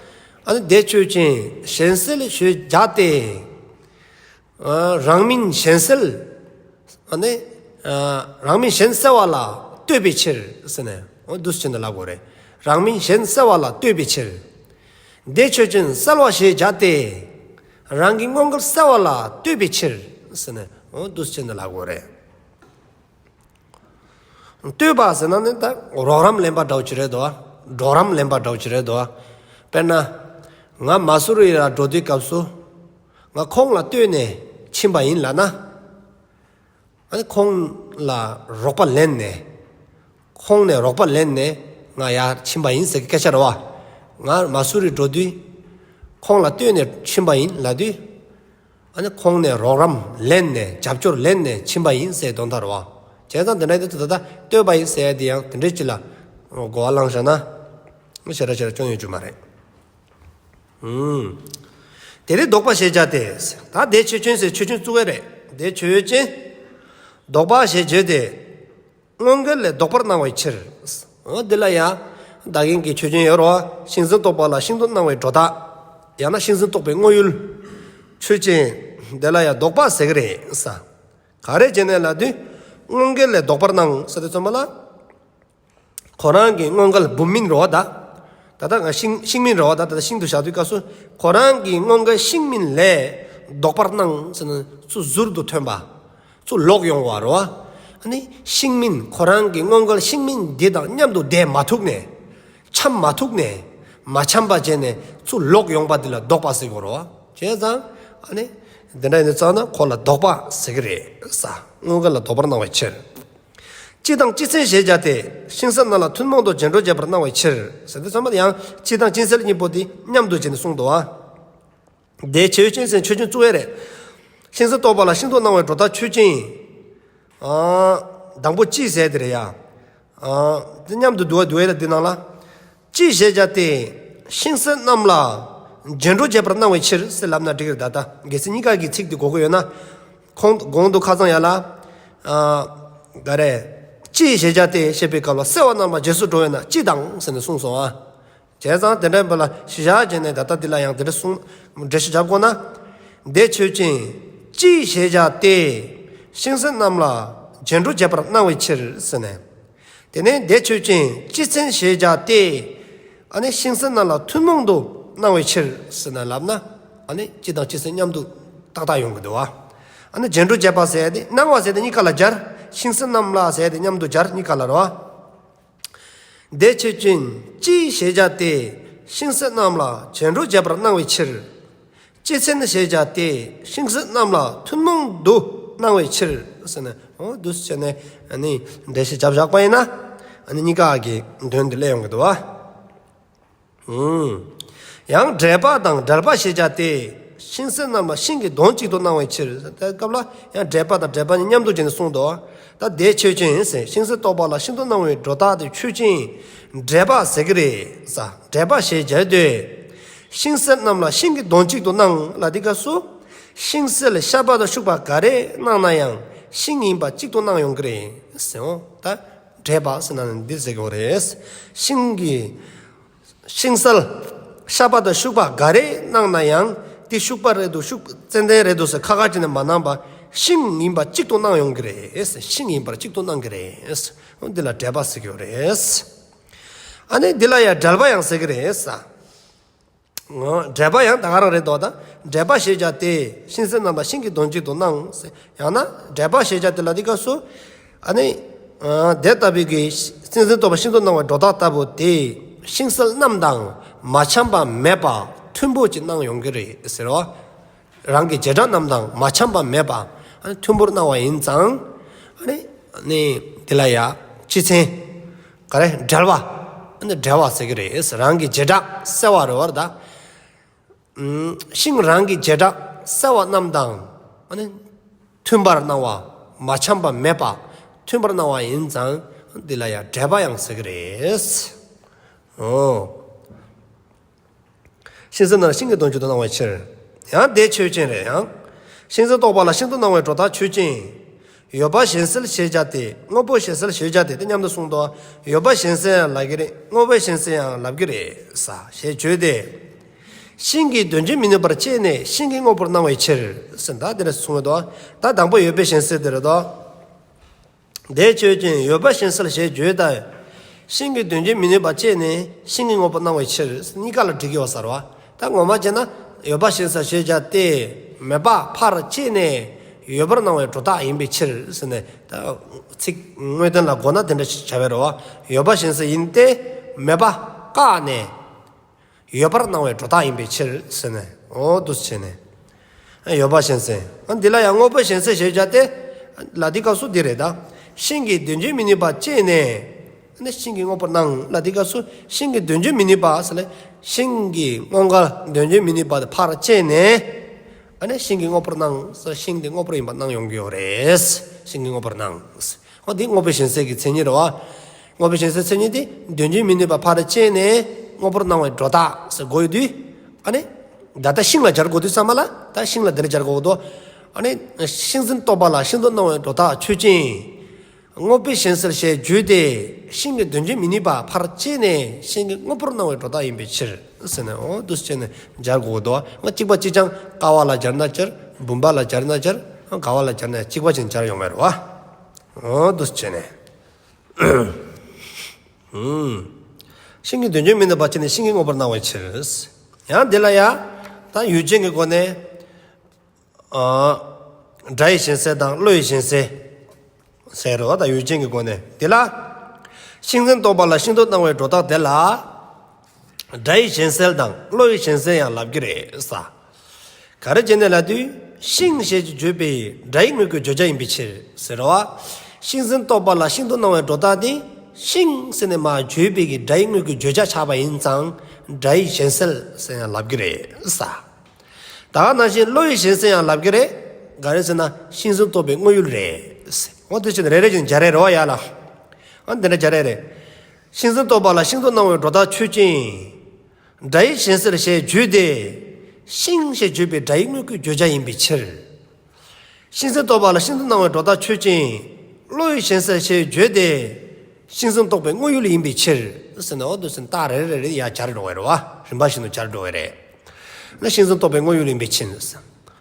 ཨ་ནི་དེ་ཆོས་ཅན། གཞན་སེལ་ཞེས་བྱ་སྟེ། ཨ། རང་མིན་གཞན་སེལ། ཨ་ནི། ཨ། རང་མིན་གཞན་སེལ་བ་ལ་ལྟོས་པའི་ཕྱིར་ཟེར་ནས། འོ་འདུག་སེ་བྱས་ནས་ལབ་དགོས་རེད། རང་མིན་གཞན་སེལ་བ་ལ་ལྟོས་པའི་ཕྱིར། དེ་ཆོས་ཅན། གསལ་བ་ཞེས་བྱ་སྟེ། རང་གི་དངོས་འགལ་གསལ་བ་ལ་ལྟོས་པའི་ཕྱིར་ཟེར་ནས། འོ་འདུག་སེ་བྱས་ནས་ལབ་དགོས་རེད། ལྟོས་པ་ཟེར་ན་ནི་ད་རོགས་རམ་ལེན་པ་འདྲ་བོ་ཅིག་རེད་དོ། གྲོགས་རམ་ལེན་པ་འདྲ་བོ་ཅིག་རེད་དོ། དཔེར་ན། ང་མ་སུ་རི་ལ་འགྲོ་དུས་སྐབས་སུ། ང་ཁོང་ལ་ལྟོས་ནས་ཕྱིན་པ་ཡིན་ལབ་ན། ཨ་ནི་ཁོང་ལ་རོགས་པ་ལེན་ནས། ཁོང་ནས་རོགས་པ་ལེན་ནས་ང་ཡར་ཕྱིན་པ་ཡིན་ཟེར་གྱི་སྐད་ཆ་རེད་བ། ང་མ་སུ་རི་འགྲོ་དུས་ཁོང་ལ་ལྟོས་ནས་ཕྱིན་པ་ཡིན་ལབ་དུས། ཨ་ནི་ཁོང་ནས་རོགས་རམ་ལེན་ནས་རྒྱབ་སྐྱོར་ལེན་ནས་ཕྱིན་པ་ཡིན་ཟེར་དོན་དག་རེད་བ། བྱས་ཙང་དེ་འདྲ་ཡིན་དུས་ད་ལྟ་ལྟོས་པ་ཡིན་ཟེར་ཡ་དེ་ཡང་དེ་འདྲའི་ཅིག་ལ་གོ་བ་བླངས་བཞག་ན་ཞེ་དྲག་ཞེ་དྲག་སྐྱོན་ཡོང་རྒྱུ་མ་རེད། ཨུམ། དེ་ལས་ལྡོག་པ་ཞེས་བྱ་སྟེ། ད་དེ་ཆོས་ཅན་ཟེར་ཆོས་ཅན་བཙུགས་པ་རེད། དེ་ཆོས་ཅན། ལྡོག་པ་ཞེས་བརྗོད་དེ། དངོས་འགལ་ལས་ལྡོག་པར་སྣང་བའི་ཕྱིར། འོ་འདི་ལ་ཡང་བདག་རྐྱེན་གྱི་ཆོས་ཅན་ཡོད་རེད་བ། ཤིང་འཛིན་རྟོག་པ་ལ་ཤིན་ཏུ་སྣང་བའི་སྒྲོ་བཏགས། ཡང་ན་ཤིང་འཛིན་རྟོག་པའི་དངོས་ཡུལ། ཆོས་ཅན། འདི་ལ་ཡང་ལྡོག་པ་ཟེར་གྱི་རེད་ས། ག་རེ་བྱས་ནས་ལབ་དུས། དངོས་འགལ་ལས་ལྡོག་པར་སྣང་ཟེར་དུས་ཙམ་པ་ལ། ཁོ་རང་གི་དངོས་འགལ་བུམ་མིན་རེད་བ་ད། ད་ལྟ་ང་ཤིང་ཤིང་མིན་རེད་བ་ད། ད་ལྟ་ཤིང་དུ་བཞག་དུས་སྐབས་སུ་ཁོ་རང་གི་དངོས་འགལ་ཤིང་མིན་ལས་ལྡོག་པར་སྣང་ཟེར་ན་ཚུར་ཟུར་དུ་ཐོན་པ། ཚུར་ལོག་ཡོང་བ་རེད་བ། ཨ་ནི་ཤིང་མིན་ཁོ་རང་གི་དངོས་འགལ་ཤིང་མིན་འདི་དང་མཉམ་དུ་བསྡད་མ་ཐུབ་ནས། འཆམ་མ་ཐུབ་ནས། མ་འཆམ་པ་བྱས་ནས་ཚུར་ལོག་ཡོང་པ་འདི་ལ་ལྡོག་པ་ཟེར་གྱི་རེད་བ། བྱས་ཙང་ཨ་ནི་འདི་འདྲ་ཡིན་ཙང་ན་ཁོ་ལ་ལྡོག་པ་ཟེར་གྱི་རེད་ས། དངོས་འགལ་ལ་ལྡོག་པར་སྣང་བའི་ཕྱིར། སྤྱི་དང་སྤྱི་མཚན་ཞེས་བྱ་སྟེ། ཤིང་ས་རྣམས་ལ་ཐུན་མོང་དུ་རྗེས་འགྲོ་བྱེད་པར་སྣང་བའི་ཕྱིར་ཟེར་དུས་ཙམ་པ་ཡང་སྤྱི་དང་སྤྱི་མཚན་གཉིས་པོ་དེ་མཉམ་དུ་བྱས་ནས་གསུངས་འདུག་བ། དེ་ཆོས་ཅན་ཟེར་ཆོས་ཅན་བཙུགས་པ་རེད། ཤིང་འཛིན་རྟོག་པ་ལ་ཤིན་ཏུ་སྣང་བའི་སྒྲོ་བཏགས་ཆོས་ཅན། ཨ་དང་པོ་ཅི་ཟེར་དེ་རེད་ཡ། ཨ་དེ་མཉམ་དུ་བསྡུ་བ་བསྡུ་བ་ལ་འདི་ནང་ལ། ཅི་ཞེས་བྱ་སྟེ། ཤིང་སེལ་རྣམས་ལ་རྗེས་འགྲོ་བྱེད་པར་སྣང་བའི་ཕྱིར་ཟེར་ལབ་ན་འགྲིག་གི་རེད་ད། ད་གལ་སྲིད་གཉིས་ཀ་གི་ཚིག་དེ་གོ་གི་ཡོད་ན། ཁོང་གོང་དུ་ཁ་སང་ཡ་ལ། ཨ་ག་རེ། ཅི་ཞེས་བྱ་སྟེ་ཞེས་པའི་སྐབས་ལ་སེལ་བ་རྣམས་ལ་རྗེས་སུ་འགྲོ་བས་ན་ཅི་དང་ཟེར་ནས་གསུངས་སོང་ཨ། བྱས་ཙང་དེ་འདྲའི་བར་ལ་གཞི་བཞག་བྱས་ནས་ད་ལྟ་འདི་ལ་ཡང་དེ་འདྲ་གསུངས། འགྲེལ་བཤད་བརྒྱབ་དགོས་ན། དེ་ཆོས་ཅན། ཅི་ཞེས་བྱ་སྟེ། ཤིང་སེལ་རྣམས་ལ་རྗེས་འགྲོ་བྱེད་པར་སྣང་བའི་ཕྱིར་ཟེར་ནས། དེ་ནས་དེ་ཆོས་ཅན། ཅི་མཚན་ཞེས་བྱ་སྟེ། ཨ་ནི་ཤིང་སེལ་རྣམས་ལ་ཐུན་མོང་དུ་སྣང་བའི་ཕྱིར་ཟེར་ནས་ལབ་ན། ཨ་ནི་ཅི་དང་ཅི་མཚན་མཉམ་དུ་ཏག་ཏག་ཡོང་གི་འདུག་བ། ཨ་ནི་རྗེས་འགྲོ་བྱེད་པ་ཟེར་ཏེ་སྣང་བ་ཟེར་ཏེ་གཉིས་ཀ་ལ་སྦྱར། ཤིང་སེལ་རྣམས་ལ་ཟེར་ཏེ་མཉམ་དུ་སྦྱར་གཉིས་ཀ་ལ་རེད་བ། དེ་ཆོས་ཅན། ཅི་ཞེས་བྱ་སྟེ། ཤིང་སེལ་རྣམས་ལ་རྗེས་འགྲོ་བྱེད་པར་སྣང་བའི་ཕྱིར། ཅི་མཚན་ཞེས་བྱ་སྟེ། ཤིང་སེལ་རྣམས་ལ་ཐུན་མོང་དུ་སྣང་བའི་ཕྱིར་ཟེར་ནས། འོ་འདུག་སེ་བྱས་ནས་ཨ་ནི་འགྲེལ་བཤད་བརྒྱབ་བཞག་པ་ཡིན་ན། ཨ་ནི་གཉིས་ཀ་གི་དོན་དེ་སླེབས་ཡོང་གི་འདུག་བ། ཡང་འགྲེལ་པ་དང་འགྲེལ་པ་ཞེས་བྱ་སྟེ། ཤིང་སེལ་རྣམས་ལ་ཤིང་གི་དོན་གཅིག་ཏུ་སྣང་བའི་ཕྱིར། དེ་སྐབས་ལ་ཡང་འགྲེལ་པ་དང་འགྲེལ་པ་གཉིས་མཉམ་དུ་བྱས་ནས་གསུངས་འདུག། ད་དེ་ཆོས་ཅན་ཟེར། ཤིང་སེལ་རྟོགས་པ་ལ་ཤིན་ཏུ་སྣང་བའི་སྒྲོ་བཏགས་དེ་ཆོས་ཅན། འགྲེལ་པ་ཟེར་གི་རེད་ཟེར། འགྲེལ་པ་ཞེས་བྱ་སྟེ། ཤིང་སེལ་རྣམས་ལ་ཤིང་གི་དོན་གཅིག་ཏུ་སྣང་ལ་འདི་སྐབས་སུ། ཤིང་སེལ་ཤ་པ་དང་ཤུག་པ་ག་རེ་སྣང་ན་ཡང་ཤིང་ཡིན་པ་གཅིག་ཏུ་སྣང་ཡོང་གི་རེད་ཟེར། འོ་ད་འགྲེལ་པ་ཟེར་ན་འདི་ཟེར་གི་རེད། ཤིང་གི་ཤིང་སེལ་ཤ་པ་དང་ཤུག་པ་ག་རེ་སྣང་ན་ཡང་དེ་ཤུག་པ་རེད་འདུག་ཤུག་ཙན་དན་རེད་འདུག་ཟེར་ཁ་ཁ་བྱས་ནས་མ་སྣང་བར་ཤིང་ཡིན་པ་གཅིག་ཏུ་སྣང་ཡོང་གི་རེད། ཤིང་ཡིན་པར་གཅིག་ཏུ་སྣང་གི་རེད། འདི་ལ་འགྲེལ་པ་ཟེར་གྱི་ཡོད་རེད། ཨ་ནི་འདི་ལ་ཡང་འགྲེལ་པ་ཡང་ཟེར་གྱི་རེད། འགྲེལ་པ་ཡང་ད་ག་རང་རེད་དོ། ད་འགྲེལ་པ་ཞེས་བྱ་སྟེ་ཤིང་སེལ་རྣམས་ལ་ཤིང་གི་དོན་གཅིག་ཏུ་སྣང་། ཡང་ན་འགྲེལ་པ་ཞེས་བྱ་སྟེ་ལ་འདི་སྐབས་སུ། ཨ་ནི་དེ་ལྟ་བུའི་གི་ཤིང་སེལ་རྟོགས་པ་ཤིན་ཏུ་སྣང་བའི་སྒྲོ་བཏགས་ལྟ་བུ་དེ་ཤིང་སེལ་རྣམས་དང་མ་འཆམ་པ་མེད་པ་མཐུན་པོ་ཅིག་སྣང་ཡོང་གི་རེད་ཟེར་བ། རང་གི་བྱེ་བྲག་རྣམས་དང་མ་འཆམ་པ་མེད་པ་ཨ་ནི་མཐུན་པོར་སྣང་བ་ཡིན་ཙང་། ཨ་ནི་ཨ་ནི་དེ་ལ་ཡ་ཅི་མཚན། ག་རེ་འགྲེལ་བ། ཨ་ནི་འགྲེལ་བ་ཟེར་གི་རེད། རང་གི་བྱེ་བྲག་སེལ་བ་རེད་བ་ད། ཤིང་རང་གི་བྱེ་བྲག་སེལ་བ་རྣམས་དང་ཨ་ནི་མཐུན་པར་སྣང་བ། མ་འཆམ་པ་མེད་པ་མཐུན་པར་སྣང་བ་ཡིན་ཙང་འདི་ལ་ཡང་འགྲེལ་པ་ཡང་ཟེར་གི་རེད། འོ། ཤིང་སེལ་རྣམས་ལ་ཤིང་གི་དོན་གཅིག་ཏུ་སྣང་བའི་ཕྱིར། ཡང་དེ་ཆོས་ཅན་རེད་ཡང་། ཤིང་སེལ་རྟོགས་པ་ལ་ཤིན་ཏུ་སྣང་བའི་སྒྲོ་བཏགས་ཆོས་ཅན། ཡོད་པ་གཞན་སེལ་ཞེས་བྱ་སྟེ། དངོས་པོ་གཞན་སེལ་ཞེས་བྱ་སྟེ། དེ་མཉམ་དུ་གསུངས་ཏོ། ཡོད་པ་གཞན་སེལ་ཡང་ལབ་ཀྱི་རེད། དངོས་པོ་གཞན་སེལ་ཡང་ལབ་ཀྱི་རེད་ཟེར་ཞེས་བརྗོད་དེ། ཤིང་གི་དོན་བྱེད་མི་ནུས་པར་དཔྱད་ནས་ཤིང་གི་དངོས་པོར་སྣང་བའི་ཕྱིར་ཟེར། ད་དེ་འདྲ་གསུངས་ཡོད་དོ། ད་དང་པོ་ཡོད་པའི་གཞན་སེལ་དེ་རེད་དོ། དེ་ཆོས་ཅན། ཡོད་པ་གཞན་སེལ་ཞེས་བརྗོད་དེ། ཤིང་གི་དོན་བྱེད་མི་ནུས་པར་དཔྱད་ནས་ཤིང་གི་དངོས་པོར་སྣང་བའི་ཕྱིར། གཉིས་ཀ་ལ་འགྲིག་གི་ཡོད་ས་རེད་བ། ད་ངོ་མ་བྱས་ན་ཡོད་པ་གཞན་སེལ་ཞེས་བྱ་སྟེ། མེད་པ་ཕར་དཔྱད་ནས་ཡོད་པར་སྣང་བའི་སྒྲོ་བཏགས་ཡིན་པའི་ཕྱིར་ཟེར་ནས། ད་ཚིག་དངོས་དོན་ལ་གོ་ན་དེ་འདྲ་ཞིག་བྱ་བའི་རེད་བ། ཡོད་པ་གཞན་སེལ་ཡིན་ཏེ། མེད་པ་བཀག་ནས། ཡོད་པར་སྣང་བའི་སྒྲོ་བཏགས་ཡིན་པའི་ཕྱིར་ཟེར་ནས། འོ་འདུག་སེ་བྱས་ནས། ཡོད་པ་གཞན་སེལ། ཨ་འདི་ལ་ཡང་དངོས་པོ་གཞན་སེལ་ཞེས་བྱ་སྟེ། ལ་འདི་སྐབས་སུ་འདི་རེད་ད། ཤིང་གི་དོན་བྱེད་མི་ནུས་པ་དཔྱད་ནས། ཨ་ནི་ཤིང་གི་དངོས་པོར་སྣང་ལ་འདི་སྐབས་སུ་ཤིང་གི་དོན་བྱེད་མི་ནུས་པ་ཟེར་ལ། ཤིང་གི་དངོས་འགལ་དོན་བྱེད་མི་ནུས་པ་དེ་ཕར་དཔྱད་ནས། ཨ་ནི་ཤིང་གི་དངོས་པོར་སྣང་ཟེར། ཤིང་དེ་དངོས་པོར་ཡིན་པ་སྣང་ཡོང་གི་ཡོད་རེད། ཤིང་གི་དངོས་པོར་སྣང་། འོ་འདི་དངོས་པོའི་གཞན་སེལ་གྱི་མཚན་ཉིད་རེད་བ། དངོས་པོའི་གཞན་སེལ་མཚན་ཉིད་དེ་དོན་བྱེད་མི་ནུས་པ་ཕར་དཔྱད་ནས་དངོས་པོར་སྣང་བའི་སྒྲོ་བཏགས་ཟེར་དགོས་ཡོད་དུས། ཨ་ནི་ད་ལྟ་ཤིང་ལ་སྦྱར་དགོས་དུས་ཙམ་པ་ལ་ད་ཤིང་ལ་འདི་འདྲ་སྦྱར་དགོས་འདུག། ཨ་ནི་ཤིང་སེལ་རྟོགས་པ་ལ་ཤིན་ཏུ་སྣང་བའི་སྒྲོ་བཏགས་ཆོས་ཅན། དངོས་པོའི་གཞན་སེལ་ཞེས་བརྗོད་དེ། ཤིང་གི་དོན་བྱེད་མི་ནུས་པ་ཕར་དཔྱད་ནས་ཤིང་གི་དངོས་པོར་སྣང་བའི་སྒྲོ་བཏགས་ཡིན་པའི་ཕྱིར་ཟེར་ནས། འོ་འདུག་སེ་བྱས་ནས་སྦྱར་དགོས་འདུག། ང་གཅིག་པ་གཅིག་རྐྱང་ཀ་བ་ལ་སྦྱར་ན་སྦྱར། བུམ་པ་ལ་སྦྱར་ན་སྦྱར། ག་བ་ལ་སྦྱར་ན་གཅིག་པ་ཅན་སྦྱར་ཡོང་བའི་རེད་བ། འོ་འདུག་སེ་བྱས་ནས། ཤིང་གི་དོན་བྱེད་མི་ནུས་པ་དཔྱད་ནས་ཤིང་གི་དངོས་པོར་སྣང་བའི་ཕྱིར། ཡང་དེ་ལ་ཡང་ད་ཡུལ་ཅན་གྱི་སྒོ་ནས། ཨ་སྒྲ་ཡི་གཞན་སེལ་དང་བློ་ཡི་གཞན་སེལ་ཟེར་རོ། ད་ཡུལ་ཅན་གྱི་སྒོ་ནས་དེ་ལ། ཤིང་སེལ་རྟོགས་པ་ལ་ཤིན་ཏུ་སྣང་བའི་སྒྲོ་བཏགས་དེ་ལ། སྒྲ་ཡི་གཞན་སེལ་དང་བློ་ཡི་གཞན་སེལ་ཡང་ལབ་ཀྱི་རེད་ས། ག་རེ་བྱས་ནས་ལབ་དུས། ཤིང་ཞེས་བརྗོད་པའི་སྒྲ་ཡི་དངོས་ཀྱི་བརྗོད་བྱ་ཡིན་པའི་ཕྱིར་ཟེར་རོ། ཤིང་སེལ་རྟོགས་པ་ལ་ཤིན་ཏུ་སྣང་བའི་སྒྲོ་བཏགས་དེ། ཤིང་ཟེར་ནས་མར་བརྗོད་པའི་གི་སྒྲ་ཡི་དངོས་ཀྱི་བརྗོད་བྱ་ཆགས་པ་ཡིན་ཙང་སྒྲ་ཡི་གཞན་སེལ་ཟེར་ཡང་ལབ་ཀྱི་རེད་ས། ད་ག་ནང་བཞིན་བློ་ཡི་གཞན་སེལ་ཡང་ལབ་ཀྱི་རེད། ག་རེ་ཟེར་ན་ཤིང་སེལ་རྟོགས་པའི་དངོས་ཡུལ་རེད། འོ་དེ་བཞིན་རེ་རེ་བཞིན་སྦྱར་རེ་རེད་བ་ཡ་ལ། ཨ་འདི་འདྲ་སྦྱར་རེ་རེད། ཤིང་འཛིན་རྟོག་པ་ལ་ཤིང་དུ་སྣང་བའི་སྒྲོ་བཏགས་ཆོས་ཅན། སྒྲ་ཡི་གཞན་སེལ་ཞེས་བརྗོད་དེ། ཤིང་ཞེས་བརྗོད་པའི་སྒྲ་ཡི་དངོས་ཀྱི་བརྗོད་བྱ་ཡིན་པའི་ཕྱིར། ཤིང་འཛིན་རྟོག་པ་ལ་ཤིང་དུ་སྣང་བའི་སྒྲོ་བཏགས་ཆོས་ཅན། བློ་ཡི་གཞན་སེལ་ཞེས་བརྗོད་དེ། ཤིང་འཛིན་རྟོག་པའི་དངོས་ཡུལ་ཡིན་པའི་ཕྱིར། ཟེར་ནས་འོ་འདུག་སེ་རྟགས་རེ་རེ་རེ་ཡ་སྦྱར་འགྲོ་བའི་རེད་བ། རིམ་པ་བཞིན་དུ་སྦྱར་འགྲོ་བའི་རེད། ན་ཤིང་འཛིན་རྟོག་པའི་དངོས་ཡུལ་ཡིན་པའི་ཕྱིར།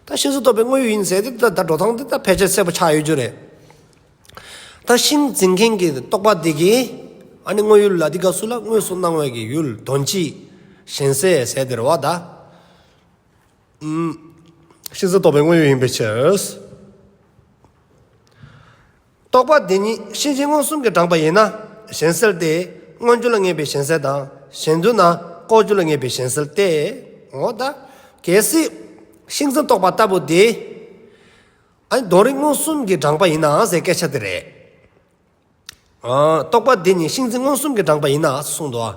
ད་ཤིང་འཛིན་རྟོག་པའི་དངོས་ཡུལ་ཡིན་ཟེར་ཏེ་ད་ད་འགྲོ་སྟངས་དེ་ད་ཕལ་ཆེར་གསལ་པོ་ཆགས་ཡོད་རྒྱུ་རེད། ད་ཤིང་འཛིན་མཁན་གྱི་རྟོག་པ་དེ་གིས་ཨ་ནི་དངོས་ཡུལ་ལ་དེ་སྐབས་སུ་ལ་དངོས་སུ་སྣང་བའི་གི་ཡུལ་དོན་སྤྱི་གཞན་སེལ་ཟེར་དེ་རེད་བ་ད། ཤིང་འཛིན་རྟོག་པའི་དངོས་ཡུལ་ཡིན་པའི་ཕྱིར། རྟོག་པ་དེ་ཉིད་ཤིང་རྗེན་མངོན་སུམ་གྱིས་དྲངས་པ་ཡིན་ན་གཞན་སེལ་ཏེ། མངོན་རྒྱུ་ལ་ངེས་པའི་གཞན་སེལ་དང་གཞན་དུ་ན་ལྐོག་གྱུར་ལ་ངེས་པའི་གཞན་སེལ་ཏེ། འོ་ད་གལ་སྲིད་ཤིང་འཛིན་རྟོག་པ་ལྟ་བུ་དེ་ཨ་ནི་དོན་རིག་མངོན་སུམ་གྱིས་དྲངས་པ་ཡིན་ན་ཟེར་སྐད་ཆ་དེ་རེད། ཨ་རྟོག་པ་དེ་ཉིད་ཤིང་འཛིན་མངོན་སུམ་གྱིས་དྲངས་པ་ཡིན་ན་གསུངས་འདུག་ཨ།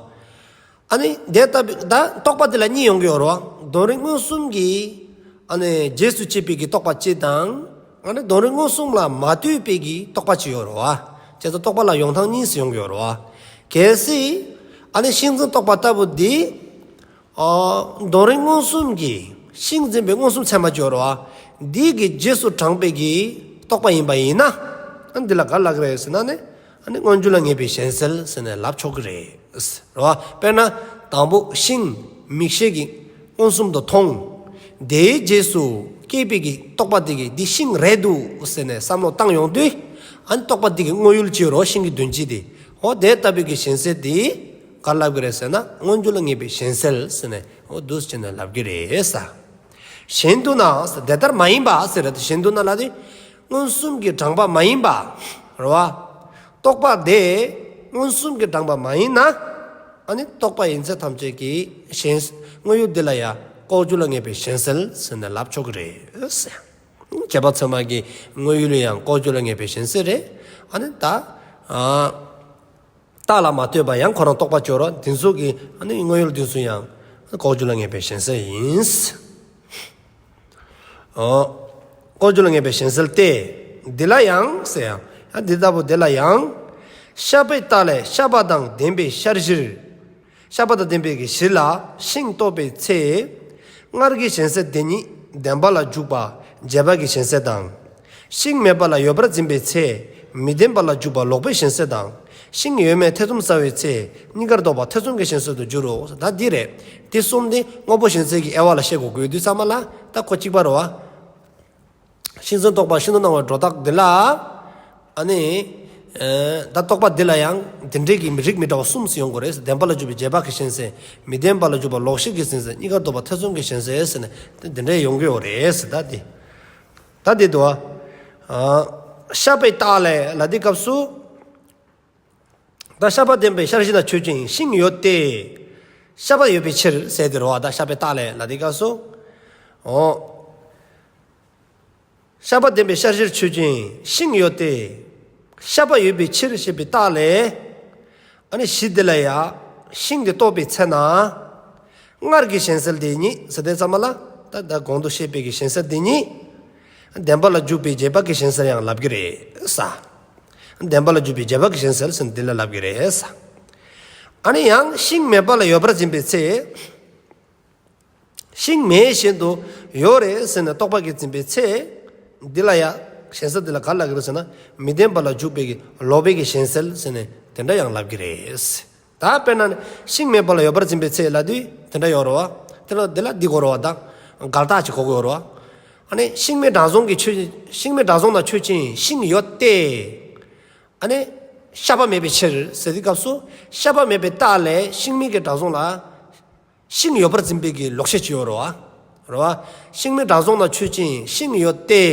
ཨ་ནི་དེ་ལྟ་བུ་ད་རྟོག་པ་དེ་ལ་གཉིས་ཡོང་གི་ཡོད་རེད་བ། དོན་རིག་མངོན་སུམ་གྱིས་ཨ་ནི་རྗེས་སུ་བྱེད་པའི་གི་རྟོག་པ་གཅིག་དང་། ཨ་ནི་དོན་རིག་མངོན་སུམ་ལ་མ་ལྟོས་པའི་གི་རྟོག་པ་གཅིག་ཡོད་རེད་བ། བྱས་ཙང་རྟོག་པ་ལ་ཡོང་སྟངས་གཉིས་སུ་ཡོང་གི་ཡོད་རེད་བ། གལ་སྲིད་ཨ་ནི་ཤིང་འཛིན་རྟོག་པ་ལྟ་བུ་འདི་ཨ་དོན་རིག་མངོན་སུམ་གྱིས་ཤིང་འཛིན་པའི་མངོན་སུམ་ཚད་མ་གཅིག་ཡོད་རེད་བ། འདི་གི་རྗེས་སུ་དྲངས་པའི་གི་རྟོག་པ་ཡིན་པ་ཡིན་ན། ཨ་འདི་ལ་ག་ལབ་ཀྱི་རེད་ཟེར་ན་ནི། ཨ་ནི་མངོན་རྒྱུ་ལ་ངེས་པའི་གཞན་སེལ་ཟེར་ནས་ལབ་ཆོག་གི་རེད། རེད་བ། དཔེར་ན་དང་པོ་ཤིང་མིག་ཤེས་ཀྱིས་མངོན་སུམ་དུ་མཐོང་། དེའི་རྗེས་སུ་སྐྱེས་པའི་གི་རྟོག་པ་དེ་གིས་འདི་ཤིང་རེད་འདུག་ཟེར་ནས་བསམ་བློ་བཏང་ཡོང་དུས། ཨ་ནི་རྟོག་པ་དེ་གི་དངོས་ཡུལ་གཅིག་ཡོད་རེད་བ། ཤིང་གི་དོན་སྤྱི་དེ། འོ་དེ་ལྟ་བུའི་གི་གཞན་སེལ་དེ་ག་ལབ་ཀྱི་རེད་ཟེར་ན། མངོན་རྒྱུ་ལ་ངེས་པའི་གཞན་སེལ་ཟེར་ནས་འོ་འདུག་སེ་བྱས་ནས་ལབ་ཀྱི་རེད་ས། གཞན་དུ་ན་ཟེར་དེ་ལྟར་མ་ཡིན་པ་ཟེར་རེད། གཞན་དུ་ན་ལབ་དུས་མངོན་སུམ་གྱིས་དྲངས་པ་མ་ཡིན་པ་རེད་བ། རྟོག་པ་དེ་མངོན་སུམ་གྱིས་དྲངས་པ་མ་ཡིན་ན། ཨ་ནི་རྟོག་པ་ཡིན་ཚད་ཐམས་ཅད་ཀྱི་གཞན་དངོས་ཡུལ་འདི་ལ་ཡང་ལྐོག་གྱུར་ལ་ངེས་པའི་གཞན་སེལ་ཟེར་ནས་ལབ་ཆོག་གི་རེད་ཟེར། རྗེས་དཔག་ཚད་མ་གི་དངོས་ཡུལ་ཡང་ལྐོག་གྱུར་ལ་ངེས་པའི་གཞན་སེལ་རེད། ཨ་ནི་ད་ཨ་རྟགས་ལ་མ་ལྟོས་པ་ཡང་ཁོ་རང་རྟོག་པ་གཅིག་ཡོད་རེད་བ། དེ་ཚོ་གི་ཨ་ནི་དངོས་ཡུལ་དེ་ཚོ་ཡང་ལྐོག་གྱུར་ལ་ངེས་པའི་གཞན་སེལ་ཡིན། ཨོ། ལྐོག་གྱུར་ལ་ངེས་པའི་གཞན་སེལ་ཏེ། འདི་ལ་ཡང་ཟེར་ཡང་། ཡང་འདི་ལྟ་བུ་དེ་ལ་ཡང་། ཤ་པའི་རྟགས་ལས་ཤ་པ་དང་ལྡན་པའི་ཤར་གཞིར། ཤ་པ་དང་ལྡན་པའི་གི་གཞི་ལ་ཤིང་རྟོགས་པའི་ཚེ། སྔར་གྱི་གཞན་སེལ་དེ་ཉིད་བདེན་པ་ལ་འཇུག་པ་རྗེས་དཔག་གི་གཞན་སེལ་དང་། ཤིང་མེད་པ་ལ་ཡོད་པར་འཛིན་པའི་ཚེ། མི་བདེན་པ་ལ་འཇུག་པ་ལོག་པའི་གཞན་སེལ་དང་། ཤིང་ཡོད་མེད་ཐེ་ཚོམ་ཟ་བའི་ཚེ། གཉིས་ཀར་ལྡོག་པ་ཐེ་ཚོམ་གྱི་གཞན་སེལ་དུ་འགྱུར་རོ། ད་འདི་རེད། འདི་གསུམ་འདི་དངོས་པོ་གཞན་སེལ་གྱི་དབྱེ་བ་ལ་བཤད་དགོས་དགོས་དུས་ཙམ་པ་ལ་ད་ཁོ་གཅིག་པ་རེད་བ། ཤིང་འཛིན་རྟོག་པ་ཤིན་ཏུ་སྣང་བའི་སྒྲོ་བཏགས་འདི་ལ། ཨ་ནི། ཨེ། ད་རྟོག་པ་འདི་ལ་ཡང་འདི་འདྲའི་གི་རིགས་མི་འདྲ་བ་གསུམ་ཞིག་ཡོང་དགོས་རེད། བདེན་པ་ལ་འཇུག་པའི་རྗེས་དཔག་གི་གཞན་སེལ། མི་བདེན་པ་ལ་འཇུག་པ་ལོག་ཤེས་ཀྱི་གཞན་སེལ། གཉིས་ཀར་ལྡོག་པ་ཐེ་ཚོམ་གྱི་གཞན་སེལ་ཟེར་ནས་འདི་འདྲའི་ཡོང་གི་ཡོད་རེད་ཟེར། ད་འདི། ད་འདི་འདུག་ཨ། ཤ་པའི་རྟགས་ལས་ལ་འདི་སྐབས་སུ། ད་ཤ་པ་ལྡན་པའི་ཤར་གཞི་ན་ཆོས་ཅན། ཤིང་ཡོད་དེ། ཤ་པ་ཡོད་པའི་ཕྱིར་ཟེར་དེ་རེད་བ། ད་ཤ་པའི་རྟགས་ལས་ལ་འདི་སྐབས་སུ། འོ། ཤ་པ་ལྡན་པའི་ཤར་གཞིར་ཆོས་ཅན། ཤིང་ཡོད་དེ། ཤ་པ་ཡོད་པའི་ཕྱིར་ཞེས་པའི་རྟགས་ལས། ཨ་ནི་གཞི་འདི་ལ་ཡང་ཤིང་འདི་རྟོགས་པའི་ཚེ་ན། སྔར་གྱི་གཞན་སེལ་དེ་ཉིད་ཟེར་དེ་ཙམ་པ་ལ། ད་ད་གོང་དུ་བཤད་པའི་གི་གཞན་སེལ་དེ་ཉིད། བདེན་པ་ལ་འཇུག་པའི་རྗེས་དཔག་གི་གཞན་སེལ་ཡང་ལབ་ཀྱི་རེད་ས། བདེན་པ་ལ་འཇུག་པའི་རྗེས་དཔག་གི་གཞན་སེལ་ཟེར་འདི་ལ་ལབ་ཀྱི་རེད་ས། ཨ་ནི་ཡང་ཤིང་མེད་པ་ལ་ཡོད་པར་འཛིན་པའི་ཚེ། ཤིང་མེད་བཞིན་དུ་ཡོད་རེད་ཟེར་ནས་རྟོག་པ་གིས་འཛིན་པའི་ཚེ། འདི་ལ་ཡང་གཞན་སེལ་འདི་ལ་ག་ལབ་ཀྱི་རེད་ཟེར་ན། མི་བདེན་པ་ལ་འཇུག་པའི་གི་ལོག་པའི་གི་གཞན་སེལ་ཟེར་ནས་དེ་འདྲ་ཡང་ལབ་ཀྱི་རེད། ད་དཔེར་ན་ཤིང་མེད་པ་ལ་ཡོད་པར་འཛིན་པའི་ཚེ་ལབ་དུས་དེ་འདྲ་ཡོད་རེད་བ། དེ་ལ་འདི་ལ་འདི་དགོས་རེད་བ། ད་འགལ་རྟགས་ཅིག་གོ་དགོས་རེད་བ། ཨ་ནི་ཤིང་མེད་དྲང་སྲོང་གི་ཆོས། ཤིང་མེད་དྲང་སྲོང་ན་ཆོས་ཅན། ཤིང་ཡོད་དེ། ཨ་ནི་ཤ་པ་མེད་པའི་ཕྱིར་ཟེར་དུས་སྐབས་སུ་ཤ་པ་མེད་པའི་རྟགས་ལས་ཤིང་མེད་ཀྱི་དྲང་སྲོང་ལ། ཤིང་ཡོད་པར་འཛིན་པའི་གི་ལོག་ཤེས་ཅིག་ཡོད་རེད་བ། རེད་བ། ཤིང་མེད་དྲང་སྲོང་ན་ཆོས་ཅན། ཤིང་ཡོད་དེ།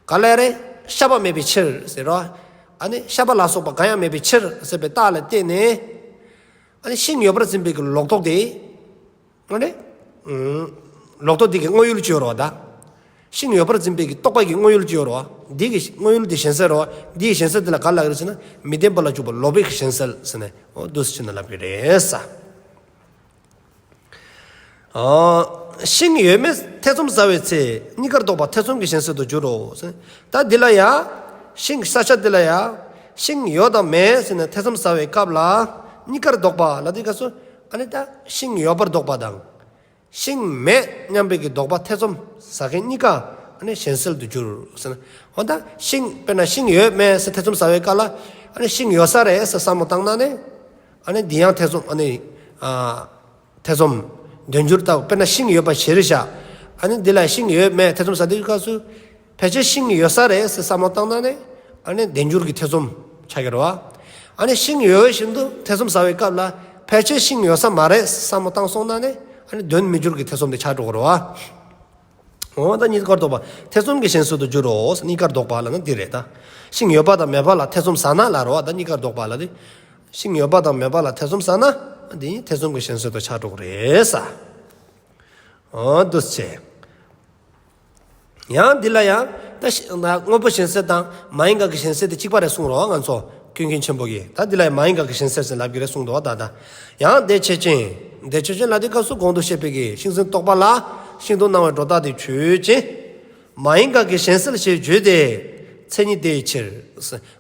ག་ལ་རེད། ཤ་པ་མེད་པའི་ཕྱིར་ཟེར་རོ། ཨ་ནི་ཤ་པ་ལ་སོགས་པ་གང་ཡང་མེད་པའི་ཕྱིར་ཟེར་བའི་རྟགས་ལ་བརྟེན་ནས། ཨ་ནི་ཤིང་ཡོད་པར་འཛིན་པའི་གི་ལོག་རྟོག་དེ། ཨ་ནི། ཨུམ། ལོག་རྟོག་དེ་གི་དངོས་ཡུལ་ཅིག་ཡོད་རེད་བ་ད། ཤིང་ཡོད་པར་འཛིན་པའི་གི་རྟོག་པ་གི་དངོས་ཡུལ་ཅིག་ཡོད་རེད་བ། འདི་གི་དངོས་ཡུལ་དེ་གཞན་སེལ་རེད་བ། འདི་གི་གཞན་སེལ་དེ་ལ་ག་ལ་རེད་ཟེར་ན། མི་བདེན་པ་ལ་འཇུག་པ་ལོག་པའི་གི་གཞན་སེལ་ཟེར་ནས། འོ་འདུག་སེ་བྱས་ནས་ལབ་ཀྱི་རེད་ས། ཨ། ཤིང་ཡོད་མེད་ཐེ་ཚོམ་ཟ་བའི་ཚེ། གཉིས་ཀར་ལྡོག་པ་ཐེ་ཚོམ་གྱི་གཞན་སེལ་དུ་འགྱུར་རོ། ད་འདི་ལ་ཡང་ ཤིང་ས་ཆ་འདི་ལ་ཡ་ཤིང་ཡོད་དང་མེད་ཟེར་ནས་ཐེ་ཚོམ་ཟ་བའི་སྐབས་ལ་གཉིས་ཀར་དོགས་པ་ལ་དེ་ག་སུ་ཨ་ནི་ད་ཤིང་ཡོད་པར་དོགས་པ་དང་། ཤིང་མེད་སྙམ་པའི་གི་དོགས་པ་ཐེ་ཚོམ་ཟ་མཁན་གཉིས་ཀ་ཨ་ནི་གཞན་སེལ་དུ་འགྱུར་ཟེར་ན། འོ་ད་ཤིང་དཔེར་ན་ཤིང་ཡོད་མེད་ཟེར་ཐེ་ཚོམ་ཟ་བའི་སྐབས་ལ་ཨ་ནི་ཤིང་ཡོད་ས་རེད་ཟེར་བསམ་བློ་བཏང་ན་ནི་ཨ་ནི་འདི་ཡང་ཐེ་ཚོམ་ཨ་ནི་ཨ་ཐེ་ཚོམ་དོན་འགྱུར་ལྟ་བུ། དཔེར་ན་ཤིང་ཡོད་པ་ཞིག་རེད་བཞག་ཨ་ནི་འདི་ལ་ཤིང་ཡོད་མེད་ཐེ་ཚོམ་ཟ་དུས་སྐབས་སུ་ཕལ་ཆེར་ཤིང་ཡོད་ས་རེད་ཟེར་བསམ་བློ་བཏང་ན་ནི་ཨ་ནི་དོན་འགྱུར་གྱི་ཐེ་ཚོམ་ཆགས་ཀྱི་རེད་བ། ཨ་ནི་ཤིང་ཡོད་བཞིན་དུ་ཐེ་ཚོམ་ཟ་བའི་སྐབས་ལ་ཕལ་ཆེར་ཤིང་ཡོད་ས་མ་རེད་བསམ་བློ་བཏང་སོང་ན་ནི་ཨ་ནི་དོན་མི་འགྱུར་གྱི་ཐེ་ཚོམ་དེ་ཆགས་འགྲོ་གི་རེད་བ། འོ་ད་གཉིས་ཀར་དོགས་པ་ཐེ་ཚོམ་གྱི་གཞན་སེལ་དུ་འགྱུར་རོ། གཉིས་ཀར་དོགས་པ་ལ་ནི་འདི་རེད་ད། ཤིང་ཡོད་པ་དང་མེད་པ་ལ་ཐེ་ཚོམ་ཟ་ན་ལ་རེད་བ། ད་གཉིས་ཀར་དོགས་པ་ལ་དེ། ཤིང་ཡོད་པ་དང་མེད་པ་ལ་ཐེ་ཚོམ་ཟ་ན་འདི་ཐེ་ཚོམ་གྱི་གཞན་སེལ་དུ་ཆགས་འགྲོ་གི་རེད་ས། འོ་འདུག་སེ། ཡང་འདི་ལ་ཡང་ད་ཤི་ན་དངོས་པོ་གཞན་སེལ་དང་མ་ཡིན་དགག་གི་གཞན་སེལ་དེ་གཅིག་པ་རེད་གསུངས་རོགས། ང་ཚོ་ཀུན་མཁྱེན་ཆེན་པོ་གིས་ད་འདི་ལ་ཡང་མ་ཡིན་དགག་གི་གཞན་སེལ་ཟེར་ལབ་ཀྱི་རེད་གསུངས་འདུག་བ། ད་ད་ཡང་དེ་ཆོས་ཅན། དེ་ཆོས་ཅན་ལ་དེ་སྐབས་སུ་གོང་དུ་བཤད་པའི་གི་ཤིང་འཛིན་རྟོག་པ་ལ་ཤིང་དུ་སྣང་བའི་སྒྲོ་བཏགས་དེ་ཆོས་ཅན། མ་ཡིན་དགག་གི་གཞན་སེལ་ཞེས་བརྗོད་དེ། མཚན་ཉིད་དེའི་ཕྱིར།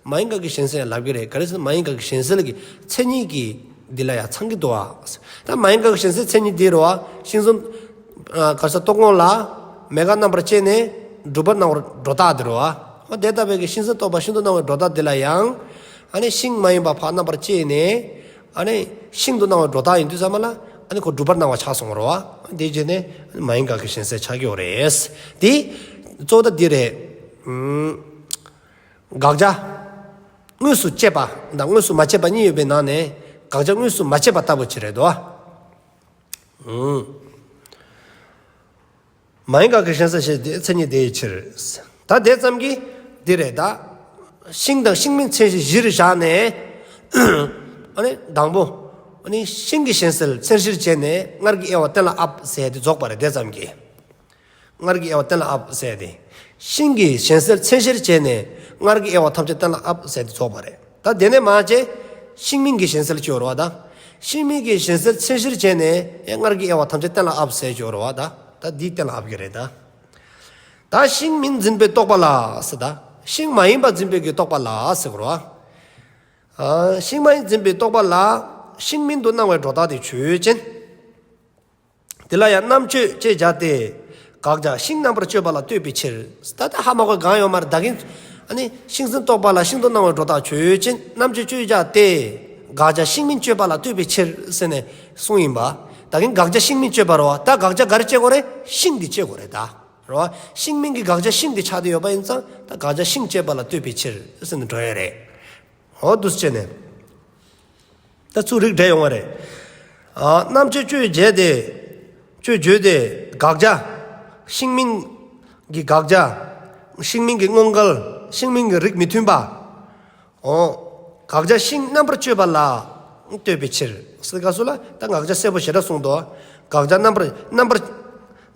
མ་ཡིན་དགག་གི་གཞན་སེལ་ལབ་ཀྱི་རེད། ག་རེ་ཟེར་ན་མ་ཡིན་དགག་གི་གཞན་སེལ་གྱི་མཚན་ཉིད་ཀྱི་འདི་ལ་ཡང་ཚང་གི་འདུག་བ། ད་མ་ཡིན་དགག་གི་གཞན་སེལ་མཚན་ཉིད་འདི་རེད་བ། ཤིང་འཛིན་ཨ་ག་རེ་ཟེར་རྟོག་ངོ་ལ་མེད་དགག་རྣམ་པར་དཔྱད་ནས་སྒྲུབ་པར་སྣང་བའི་སྒྲོ་བཏགས་འདི་རེད་བ། འོ་དེ་ལྟ་བུའི་གི་ཤིང་འཛིན་རྟོག་པ་ཤིང་དུ་སྣང་བའི་སྒྲོ་བཏགས་འདི་ལ་ཡང་ཨ་ནི་ཤིང་མ་ཡིན་པ་ཕར་རྣམ་པར་དཔྱད་ནས་ཨ་ནི་ཤིང་དུ་སྣང་བའི་སྒྲོ་བཏགས་ཡིན་དུས་ཙམ་པ་ལ་ཨ་ནི་ཁོ་སྒྲུབ་པར་སྣང་བ་ཆགས་སོང་བ་རེད་བ། དེ་རྗེས་ནས་ཨ་ནི་མ་ཡིན་དགག་གི་གཞན་སེལ་ཆགས་ཀྱི་ཡོད་རེད། དེ་གཙོ་བོ་ད་འདི་རེད། ཨུམ། དགག་བྱ་དངོས་སུ་དཔྱད་པ་དང་དངོས་སུ་མ་དཔྱད་པ་གཉིས་ཡོད་པའི་ནང་ནས་དགག་བྱ་དངོས་སུ་མ་དཔྱད་པ་ལྟ་བུ་ཅིག་རེད་དོ། ཨུམ། མ་ཡིན་དགག་གི་གཞན་སེལ་ཞེས་བརྗོད་དེ་མཚན་ཉིད་དེའི་ཕྱིར། ད་དེ་ཙམ་གྱིས་འདི་རེད་ད། ཤིང་དང་ཤིང་མིན་མཚན་གཞི་བཞིར་བཞག་ནས་ཨ་ནི་དང་པོ་ཨ་ནི་ཤིང་གི་གཞན་སེལ་མཚན་གཞིར་བྱས་ནས་སྔར་གྱི་དབྱེ་བ་གཏན་ལ་དབབ་ཟེར་དེ་རྫོགས་པ་རེད། དེ་ཙམ་གྱིས། སྔར་གྱི་དབྱེ་བ་གཏན་ལ་དབབ་ཟེར་ཏེ། ཤིང་གི་གཞན་སེལ་མཚན་གཞིར་བྱས་ནས་སྔར་གྱི་དབྱེ་བ་ཐམས་ཅད་གཏན་ལ་དབབ་ཟེར་ཏེ་རྫོགས་པ་རེད། ད་དེ་ནས་མ་བྱས། ཤིང་མིན་གྱི་གཞན་སེལ་ཅིག་ཡོད་རེད་བ་ད། ཤིང་མིན་གྱི་གཞན་སེལ་མཚན་གཞིར་བྱས་ནས་ཡང་སྔར་གྱི་དབྱེ་བ་ཐམས་ཅད་གཏན་ལ་དབབ་ཟེར་ཅིག་ཡོད་རེད་བ་ད། ད་འདི་གཏན་ལ་དབབ་ཀྱི་རེད་ད། ད་ཤིང་མིན་འཛིན་པའི་རྟོག་པ་ལ་ཟེར་ད། ཤིང་མ་ཡིན་པ་འཛིན་པའི་གི་རྟོག་པ་ལ་ཟེར་གྱི་རེད་བ། ཨ་ཤིང་མ་ཡིན་འཛིན་པའི་རྟོག་པ་ལ་ཤིང་མིན་དུ་སྣང་བའི་སྒྲོ་བཏགས་དེ་ཆོས་ཅན། དེ་ལ་ཡང་རྣམ་དཔྱོད་ཅེས་བྱ་སྟེ། དགག་བྱ་ཤིང་རྣམ་པར་དཔྱོད་པ་ལ་ལྟོས་པའི་ཕྱིར། ད་ལྟ་ཧ་མ་གོ་གང་ཡོད་མ་རེད་ད་གིན། ཨ་ནི་ཤིང་འཛིན་རྟོག་པ་ལ་ཤིང་དུ་སྣང་བའི་སྒྲོ་བཏགས་ཆོས་ཅན། རྣམ་དཔྱོད་ཅེས་བྱ་སྟེ། དགག་བྱ་ཤིང་མིན་དཔྱོད་པ་ལ་ལྟོས་པའི་ཕྱིར་ཟེར་ནས་གསུངས་ཡིན་པ། ད་གིན་དགག་བྱ་ཤིང་མིན་དཔྱོད་པ་རེད་བ། ད་དགག་བྱ་ག་རེ་དཔྱད་དགོས་རེད། ཤིང་འདི་དཔྱད་དགོས་རེད་ད། རེད་བ། ཤིང་མིན་གྱི་དགག་བྱ་ཤིང་འདི་ཆགས་བསྡད་ཡོད་པ་ཡིན་ཙང་ད་དགག་བྱ་ཤིང་དཔྱོད་པ་ལ་ལྟོས་པའི་ཕྱིར་ཟེར་ནས་འགྲོ་ཡ་རེད། འོ་འདུག་སེ་བྱས་ནས། ད་ཚུར་རིགས་འགྲེ་ཡོང་བ་རེད། ཨ་རྣམ་དཔྱོད་དཔྱོད་བྱས་ཏེ། དཔྱོད་བརྗོད་དེ་དགག་བྱ། ཤིང་མིན་གྱི་དགག་བྱ། ཤིང་མིན་གྱི་དངོས་འགལ། ཤིང་མིན་གྱི་རིགས་མི་མཐུན་པ། འོ། དགག་བྱ་ཤིང་རྣམ་པར་དཔྱོད་པ་ལ་ལྟོས་པའི་ཕྱིར། ཟེར་སྐབས་སུ་ལ་ད་དགག་བྱ་གསལ་པོ་ཞེ་དྲག་གསུངས་འདུག་དགག་བྱ་རྣམ་པར་རྣམ་པར་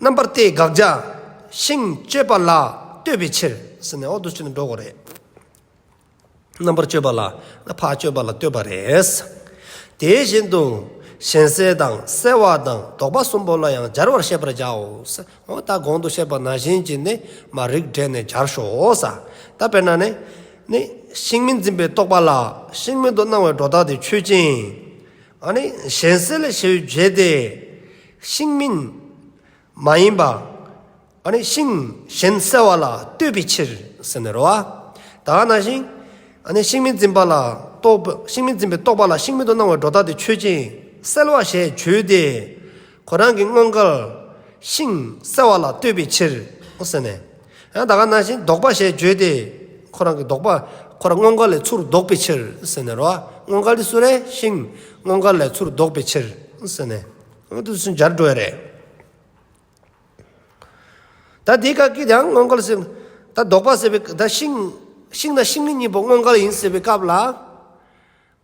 རྣམ་པར་ལྟའི་དགག་བྱ་ཤིང་དཔྱོད་པ་ལ་ལྟོས་པའི་ཕྱིར་ཟེར་ནས་འོ་འདུག་སེ་བྱས་ནས་འགྲོ་དགོས་རེད། རྣམ་པར་དཔྱོད་པ་ལ་ཕར་དཔྱོད་པ་ལ་ལྟོས་པ་རེད། དེ་བཞིན་དུ་གཞན་སེལ་དང་སེལ་བ་དང་ལྡོག་པ་གསུམ་པོ་ལ་ཡང་སྦྱར་བར་བཤད་པར་བྱའོ། འོ་ད་གོང་དུ་བཤད་པ་ནང་བཞིན་གྱིས་ནི་མར་རིགས་འགྲེ་ནས་སྦྱར་ཤོག་ཟེར། ད་དཔེར་ན་ནི་ནི་ཤིང་མིན་འཛིན་པའི་རྟོག་པ་ལ་ཤིང་མིན་དུ་སྣང་བའི་སྒྲོ་བཏགས་དེ་ཆོས་ཅན། ཨ་ནི་གཞན་སེལ་ཞེས་བྱས་ཏེ་ཤིང་མིན་མ་ཡིན་པ། ཨ་ནི་ཤིང་གཞན་སེལ་བ་ལ་ལྟོས་པའི་ཕྱིར་ཟེར་ནས་རེད་བ། ད་ག་ནང་བཞིན། ཨ་ནི་ཤིང་མིན་འཛིན་པ་ལ་རྟོག་པ་ཤིང་མིན་འཛིན་པའི་རྟོག་པ་ལ་ཤིང་མིན་དུ་སྣང་བའི་སྒྲོ་བཏགས་དེ་ཆོས་ཅན། སེལ་བ་ཞེས་བརྗོད་དེ། ཁོ་རང་གི་དངོས་འགལ་ཤིང་སེལ་བ་ལ་ལྟོས་པའི་ཕྱིར་ཟེར་ནས། ཡང་ད་ག་ནང་བཞིན་ལྡོག་པ་ཞེས་བརྗོད་དེ། ཁོ་རང་གི་ལྡོག་པ་ཁོ་རང་དངོས་འགལ་ལས་ཚུར་ལྡོག་པའི་ཕྱིར་ཟེར་ནས་རེད་བ། དངོས་འགལ་དེ་སུ་རེད། ཤིང་དངོས་འགལ་ལས་ཚུར་ལྡོག་པའི་ཕྱིར་ཟེར་ནས། འོ་དེ་ཚུར་སྦྱར་འགྲོ་ཡ་རེད། ད་དེའི་སྐབས་ཀྱི་ཡང་དངོས་འགལ་ཟེར། ད་ལྡོག་པ་ཟེར་བའི་ད་ཤིང་ཤིང་དང་ཤིང་མིན་གཉིས་པོ་དངོས་འགལ་ཡིན་ཟེར་བའི་སྐབས་ལ།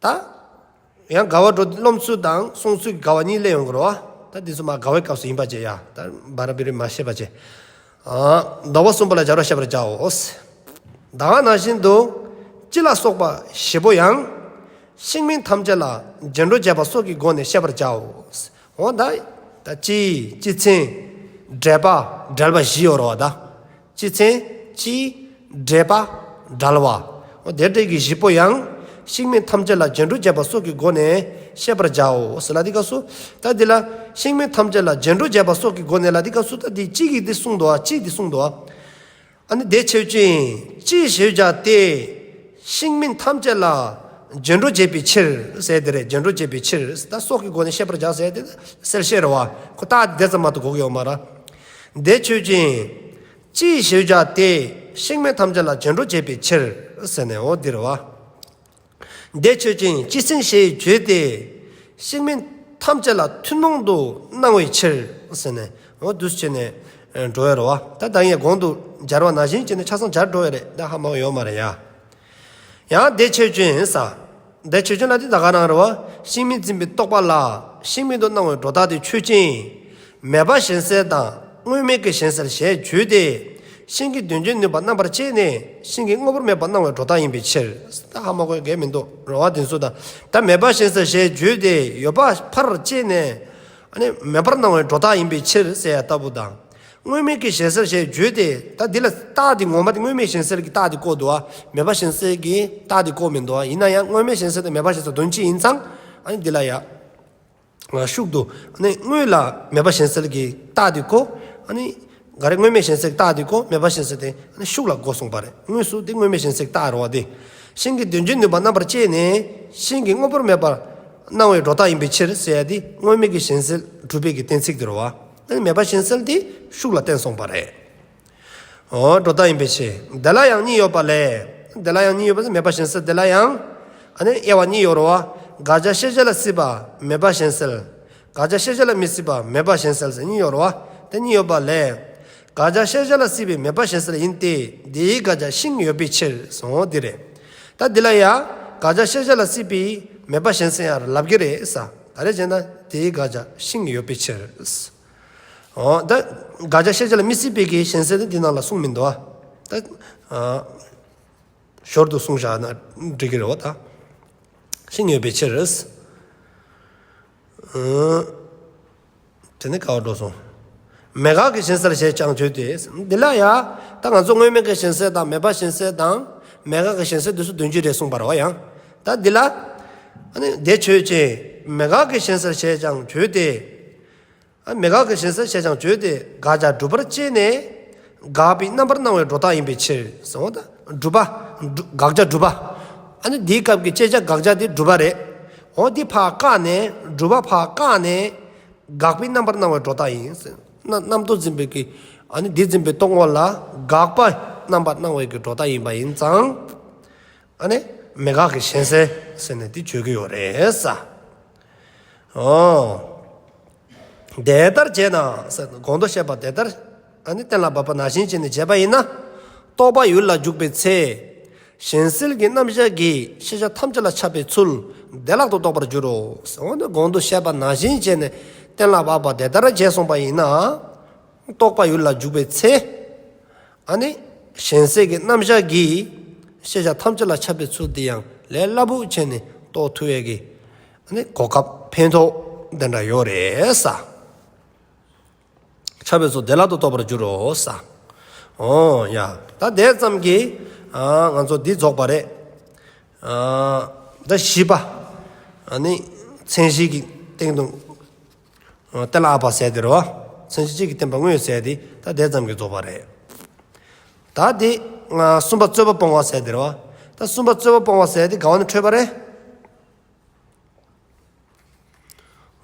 ད་ཡང་དགའ་བ་འགྲོ་རློམ་ཚུལ་དང་སོང་ཚུལ་གྱི་དགའ་བ་གཉིས་སླེབས་ཡོང་གི་རེད་བ། ད་འདི་ཚོ་མ་དགའ་བའི་སྐབས་སུ་ཡིན་པ་བྱས་ཡ། ད་བར་བི་རི་མ་ཤེས་པ་བྱས། ཨ་ལྡོག་པ་གསུམ་པོ་ལ་སྦྱར་བར་བཤད་པར་བྱའོ། ད་ག་ནང་བཞིན་དུ་སྤྱི་ལ་སོགས་པ་བཞི་པོ་ཡང་། ཤིང་མིན་ཐམས་ཅད་ལ་རྗེས་འགྲོ་བྱེད་པ་སོགས་ཀྱི་སྒོ་ནས་བཤད་པར་བྱའོ། འོ་ད་ད་སྤྱི་སྤྱི་མཚན་འབྲེལ་པ་འབྲེལ་པ་བཞི་ཡོད་རེད་བ་ད། སྤྱི་མཚན་སྤྱི་འབྲེལ་པ་ འབྲེལ་བ། འོ་དེ་འདྲའི་གི་བཞི་པོ་ཡང་ཤིང་མིན་ཐམས་ཅད་ལ་རྗེས་འགྲོ་བྱེད་པ་སོགས་ཀྱི་སྒོ་ནས་ཤེས་པར་བྱའོ་ཟེར་ལ་འདི་སྐབས་སུ། ད་འདི་ལ་ཤིང་མིན་ཐམས་ཅད་ལ་རྗེས་འགྲོ་བྱེད་པ་སོགས་ཀྱི་སྒོ་ནས་ལ་འདི་སྐབས་སུ། ད་འདི་གཅིག་གིས་འདི་གསུངས་འདུག་ཨ། གཅིག་འདི་གསུངས་འདུག་ཨ། ཨ་ནི་དེ་ཆོས་ཅན། ཅིའི་ཞེས་བྱ་སྟེ། ཤིང་མིན་ཐམས་ཅད་ལ་རྗེས་འགྲོ་བྱེད་པའི་ཕྱིར་ཟེར་དེ་རེད། རྗེས་འགྲོ་བྱེད་པའི་ཕྱིར། ད་སོགས་ཀྱི་སྒོ་ནས་ཤེས་པར་བྱ་ཟེར་དེ་གསལ་བཤད་རེད་བ། ཁོ་ད་དེ་ཙམ་མ་གཏོགས་གོ་གི་ཡོད་མ་རེད། དེ་ཆོས་ཅན། ཅིའི་ཞེས་བྱ་སྟེ། ཤིང་མིན་ཐམས་ཅད་ལ་རྗེས་འགྲོ་བྱེད་པའི་ཕྱིར་ཟེར་ནས་འོ་འདི་རེད་བ། དེ་ཆོས་ཅན། སྤྱི་ཟིན་ཞེས་བརྗོད་དེ། ཤིང་མིན་ཐམས་ཅད་ལ་ཐུན་མོང་དུ་སྣང་བའི་ཕྱིར་ཟེར་ནས་འོ་འདུག་སེ་བྱས་ནས་འགྲོ་ཡ་རེད་བ། ད་ད་ངས་གོང་དུ་སྦྱར་བ་ནང་བཞིན་བྱས་ནས་ཆ་ཚང་སྦྱར་འགྲོ་ཡ་རེད། ད་ཧ་མ་གོ་ཡོད་མ་རེད་ཡ། ཡང་དེ་ཆོས་ཅན་ཟེར། དེ་ཆོས་ཅན་ལ་དེ་ད་ག་རང་རེད་བ། ཤིང་མིན་འཛིན་པའི་རྟོག་པ་ལ་ཤིང་མིན་དུ་སྣང་བའི་སྒྲོ་བཏགས་དེ་ཆོས་ཅན། མེད་པ་གཞན་སེལ་དང་དངོས་མེད་ཀྱི་གཞན་སེལ་ཞེས་བརྗོད་དེ། ཤིང་གི་དོན་བྱེད་ནུས་པ་རྣམ་པར་དཔྱད་ནས་ཤིང་གི་དངོས་པོར་མེད་པར་སྣང་བའི་སྒྲོ་བཏགས་ཡིན་པའི་ཕྱིར། ད་ཧ་མ་གོ་གི་མི་འདུག་རེད་བ། དེ་ཚོ་ད་ད་མེད་པ་གཞན་སེལ་ཞེས་བརྗོད་དེ་ཡོད་པ་ཕར་དཔྱད་ནས། ཨ་ནི་མེད་པར་སྣང་བའི་སྒྲོ་བཏགས་ཡིན་པའི་ཕྱིར་ཟེར་ཡ་ལྟ་བུ་དང་། དངོས་མེད་ཀྱི་གཞན་སེལ་ཞེས་བརྗོད་དེ། ད་འདི་ལ་རྟགས་དེ་ངོ་མ་དེ་དངོས་མེད་གཞན་སེལ་གྱི་རྟགས་དེ་བཀོད་འདུག་བ། མེད་པ་གཞན་སེལ་གྱི་རྟགས་དེ་བཀོད་མི་འདུག་བ། ཡིན་ན་ཡང་དངོས་མེད་གཞན་སེལ་དང་མེད་པ་གཞན་སེལ་དོན་གཅིག་ཡིན་ཙང་། ཨ་ནི་འདི་ལ་ཡ། ཤུགས་དུ། ཨ་ནི་དངོས་ལ་མེད་པ་གཞན་སེལ་གྱི་རྟགས་དེ་གོ། ཨ་ནི་ག་རེ། དངོས་མེད་གཞན་སེལ་གྱི་རྟགས་དེ་གོ། མེད་པ་གཞན་སེལ་དེ་ཨ་ནི་ཤུགས་ལ་གོ་གསུངས་པ་རེད། དངོས་སུ་དེ་དངོས་མེད་གཞན་སེལ་གྱི་རྟགས་རེད་བ། དེ་ཤིང་གི་དོན་བྱེད་ནུས་པ་རྣམ་པར་དཔྱད་ནས་ཤིང་གི་དངོས་པོར་མེད་པར་སྣང་བའི་སྒྲོ་བཏགས་ཡིན་པའི་ཕྱིར་ཟེར་ཡ་དེ་དངོས་མེད་ཀྱི་གཞན་སེལ་སྒྲུབ་པའི་གི་གཏན་ཚིགས་དེ་རེད་བ། ཨ་ནི་མེད་པ་གཞན་སེལ་དེ་ཤུགས་ལ་བརྟེན་སོང་པ་རེད། འོ་སྒྲོ་བཏགས་ཡིན་པའི་ཕྱིར། དེ་ལ་ཡང་གཉིས་ཡོད་པ་ལས། དེ་ལ་ཡང་གཉིས་ཡོད་པ་ཟེར་མེད་པ་གཞན་སེལ་དེ་ལ་ཡང་། ཨ་ནི་དབྱེ་བ་གཉིས་ཡོད་རེད་བ། དགག་བྱ་ཤེས་བྱ་ལ་སྲིད་པ་མེད་པ་གཞན་སེལ། དགག་བྱ་ཤེས་བྱ་ལ་མི་སྲིད་པ་མེད་པ་གཞན་སེལ་ཟེར་གཉིས་ཡོད་རེད་བ། དེ་གཉིས་ཡོད་པ་ལས། དགག་བྱ་ཤེས་བྱ་ལ་སྲིད་པའི་མེད་པ་གཞན་སེལ་ཡིན་ཏེ། དེའི་དགག་བྱ་ཤིང་ཡོད་པའི་ཕྱིར་གསུངས་འོ་དེ་རེད། ད་འདི་ལ་ཡང་དགག་བྱ་ཤེས་བྱ་ལ་སྲིད་པའི་མེད་པ་གཞན་སེལ་ཡང་ལབ་ཀྱི་རེད་ཟེར། ག་རེ་བྱས་ན་དེའི་དགག་བྱ་ཤིང་ཡོད་པའི་ཕྱིར། འོ་ད་དགག་བྱ་ཤེས་བྱ་ལ་མི་སྲིད་པའི་གི་གཞན་སེལ་དེ་འདི་ནང་ལ་གསུངས་མི་འདུག་བ། ད་ཨ་ཞོར་དུ་གསུངས་བཞག་ན་འགྲིག་གི་རེད་བ། ད་ཤིང་ཡོད་པའི་ཕྱིར། ཨ་དེ་ནི་ག་བར་འགྲོ་སོང་། མེད་དགག་གི་གཞན་སེལ་ཞེས་ཀྱང་བརྗོད་དེ། འདི་ལ་ཡ་ད་ང་ཚོ་དངོས་མེད་ཀྱི་གཞན་སེལ་དང་མེད་པ་གཞན་སེལ་དང་མེད་དགག་གི་གཞན་སེལ་དེ་ཚོ་དོན་གཅིག་རེད་གསུངས་པ་རེད་བ། ཡང་ད་འདི་ལ་ཨ་ནི་དེ་ཆོས་ཅན། མེད་དགག་གི་གཞན་སེལ་ཞེས་ཀྱང་བརྗོད་དེ། ཨ་མེད་དགག་གི་གཞན་སེལ་ཞེས་ཀྱང་བརྗོད་དེ། དགག་བྱ་སྒྲུབ་པར་དཔྱད་ནས་དགག་པའི་རྣམ་པར་སྣང་བའི་སྒྲོ་བཏགས་ཡིན་པའི་ཕྱིར་གསུངས་པ་དང་། སྒྲུབ་པ། དགག་བྱ་སྒྲུབ་པ། ཨ་ནི་འདིའི་སྐབས་ཀྱི་བཅད་བྱ་དགག་བྱ་དེ་སྒྲུབ་པ་རེད། འོ་འདི་ཕར་བཀག་ནས། སྒྲུབ་པ་ཕར་བཀག་ནས་དགག་པའི་རྣམ་པར་སྣང་བའི་སྒྲོ་བཏགས་ཡིན། རྣམ་རྣམ་རྟོག་འཛིན་པའི་གི་ཨ་ནི་འདི་འཛིན་པའི་རྟོག་ངོ་ལ་དགག་པ་རྣམ་པར་སྣང་བའི་གི་སྒྲོ་བཏགས་ཡིན་པ་ཡིན་ཙང་། ཨ་ནི་མེད་དགག་གི་གཞན་སེལ་ཟེར་ནས་འདི་བརྗོད་ཀྱི་ཡོད་རེད་ཟེར། འོ། དེ་ལྟར་བྱས་ན་ཟེར། གོང་དུ་བཤད་པ་དེ་ལྟར་ཨ་ནི་གཏན་ལ་དབབ་པ་ནང་བཞིན་བྱས་ནས་བྱས་པ་ཡིན་ན། རྟོག་པ་ཡུལ་ལ་འཇུག་པའི་ཚེ། གཞན་སེལ་གྱི་རྣམ་གཞག་གིས་ཤེས་བྱ་ཐམས་ཅད་ལ་ཁྱབ་པའི་ཚུལ་བདེ་བླག་ཏུ་རྟོགས་པར་འགྱུར་རོ་ཟེར། འོ་ན་གོང་དུ་བཤད་པ་ནང་བཞིན་བྱས་ནས་གཏན་ལ་དབབ་པ་དེ་ལྟར་བྱས་སོང་པ་ཡིན་ན། རྟོག་པ་ཡུལ་ལ་འཇུག་པའི་ཚེ། ཨ་ནི་གཞན་སེལ་གྱི་རྣམ་གཞག་གིས་ཤེས་བྱ་ཐམས་ཅད་ལ་ཁྱབ་པའི་ཚུལ་དེ་ཡང་ལས་སླ་པོ་བྱས་ནས་རྟོགས་ཐུབ་ཡས་ཀྱི་ཨ་ནི་གོ་སྐབས་ཕན་ཐོགས་དེ་འདྲ་ཡོད་རེད་ཟེར། ཁྱབ་པའི་ཚུལ་བདེ་བླག་ཏུ་རྟོགས་པར་འགྱུར་རོ་ཟེར། འོ་ཡ། ད་དེ་ཙམ་གྱིས་ཨ་ང་ཚོ་འདི་རྫོགས་པ་རེད། ཨ་ད་བཞི་པ། ཨ་ནི་མཚན་གཞི་གི་སྟེང་དུ། ཨ་གཏན་ལ་དབབ་པ་ཟེར་དེ་རེད་བ། མཚན་གཞི་གཅིག་གིས་བསྟན་པ་དངོས་ཟེར་དེ་ད་དེ་ཙམ་གྱིས་རྫོགས་པ་རེད། ད་དེ་ང་གསུམ་པ་རྩོད་པ་སྤོང་བ་ཟེར་དེ་རེད་བ། ད་གསུམ་པ་རྩོད་པ་སྤོང་བ་ཟེར་དེ་ག་བ་ནས་འཕྲོས་པ་རེད།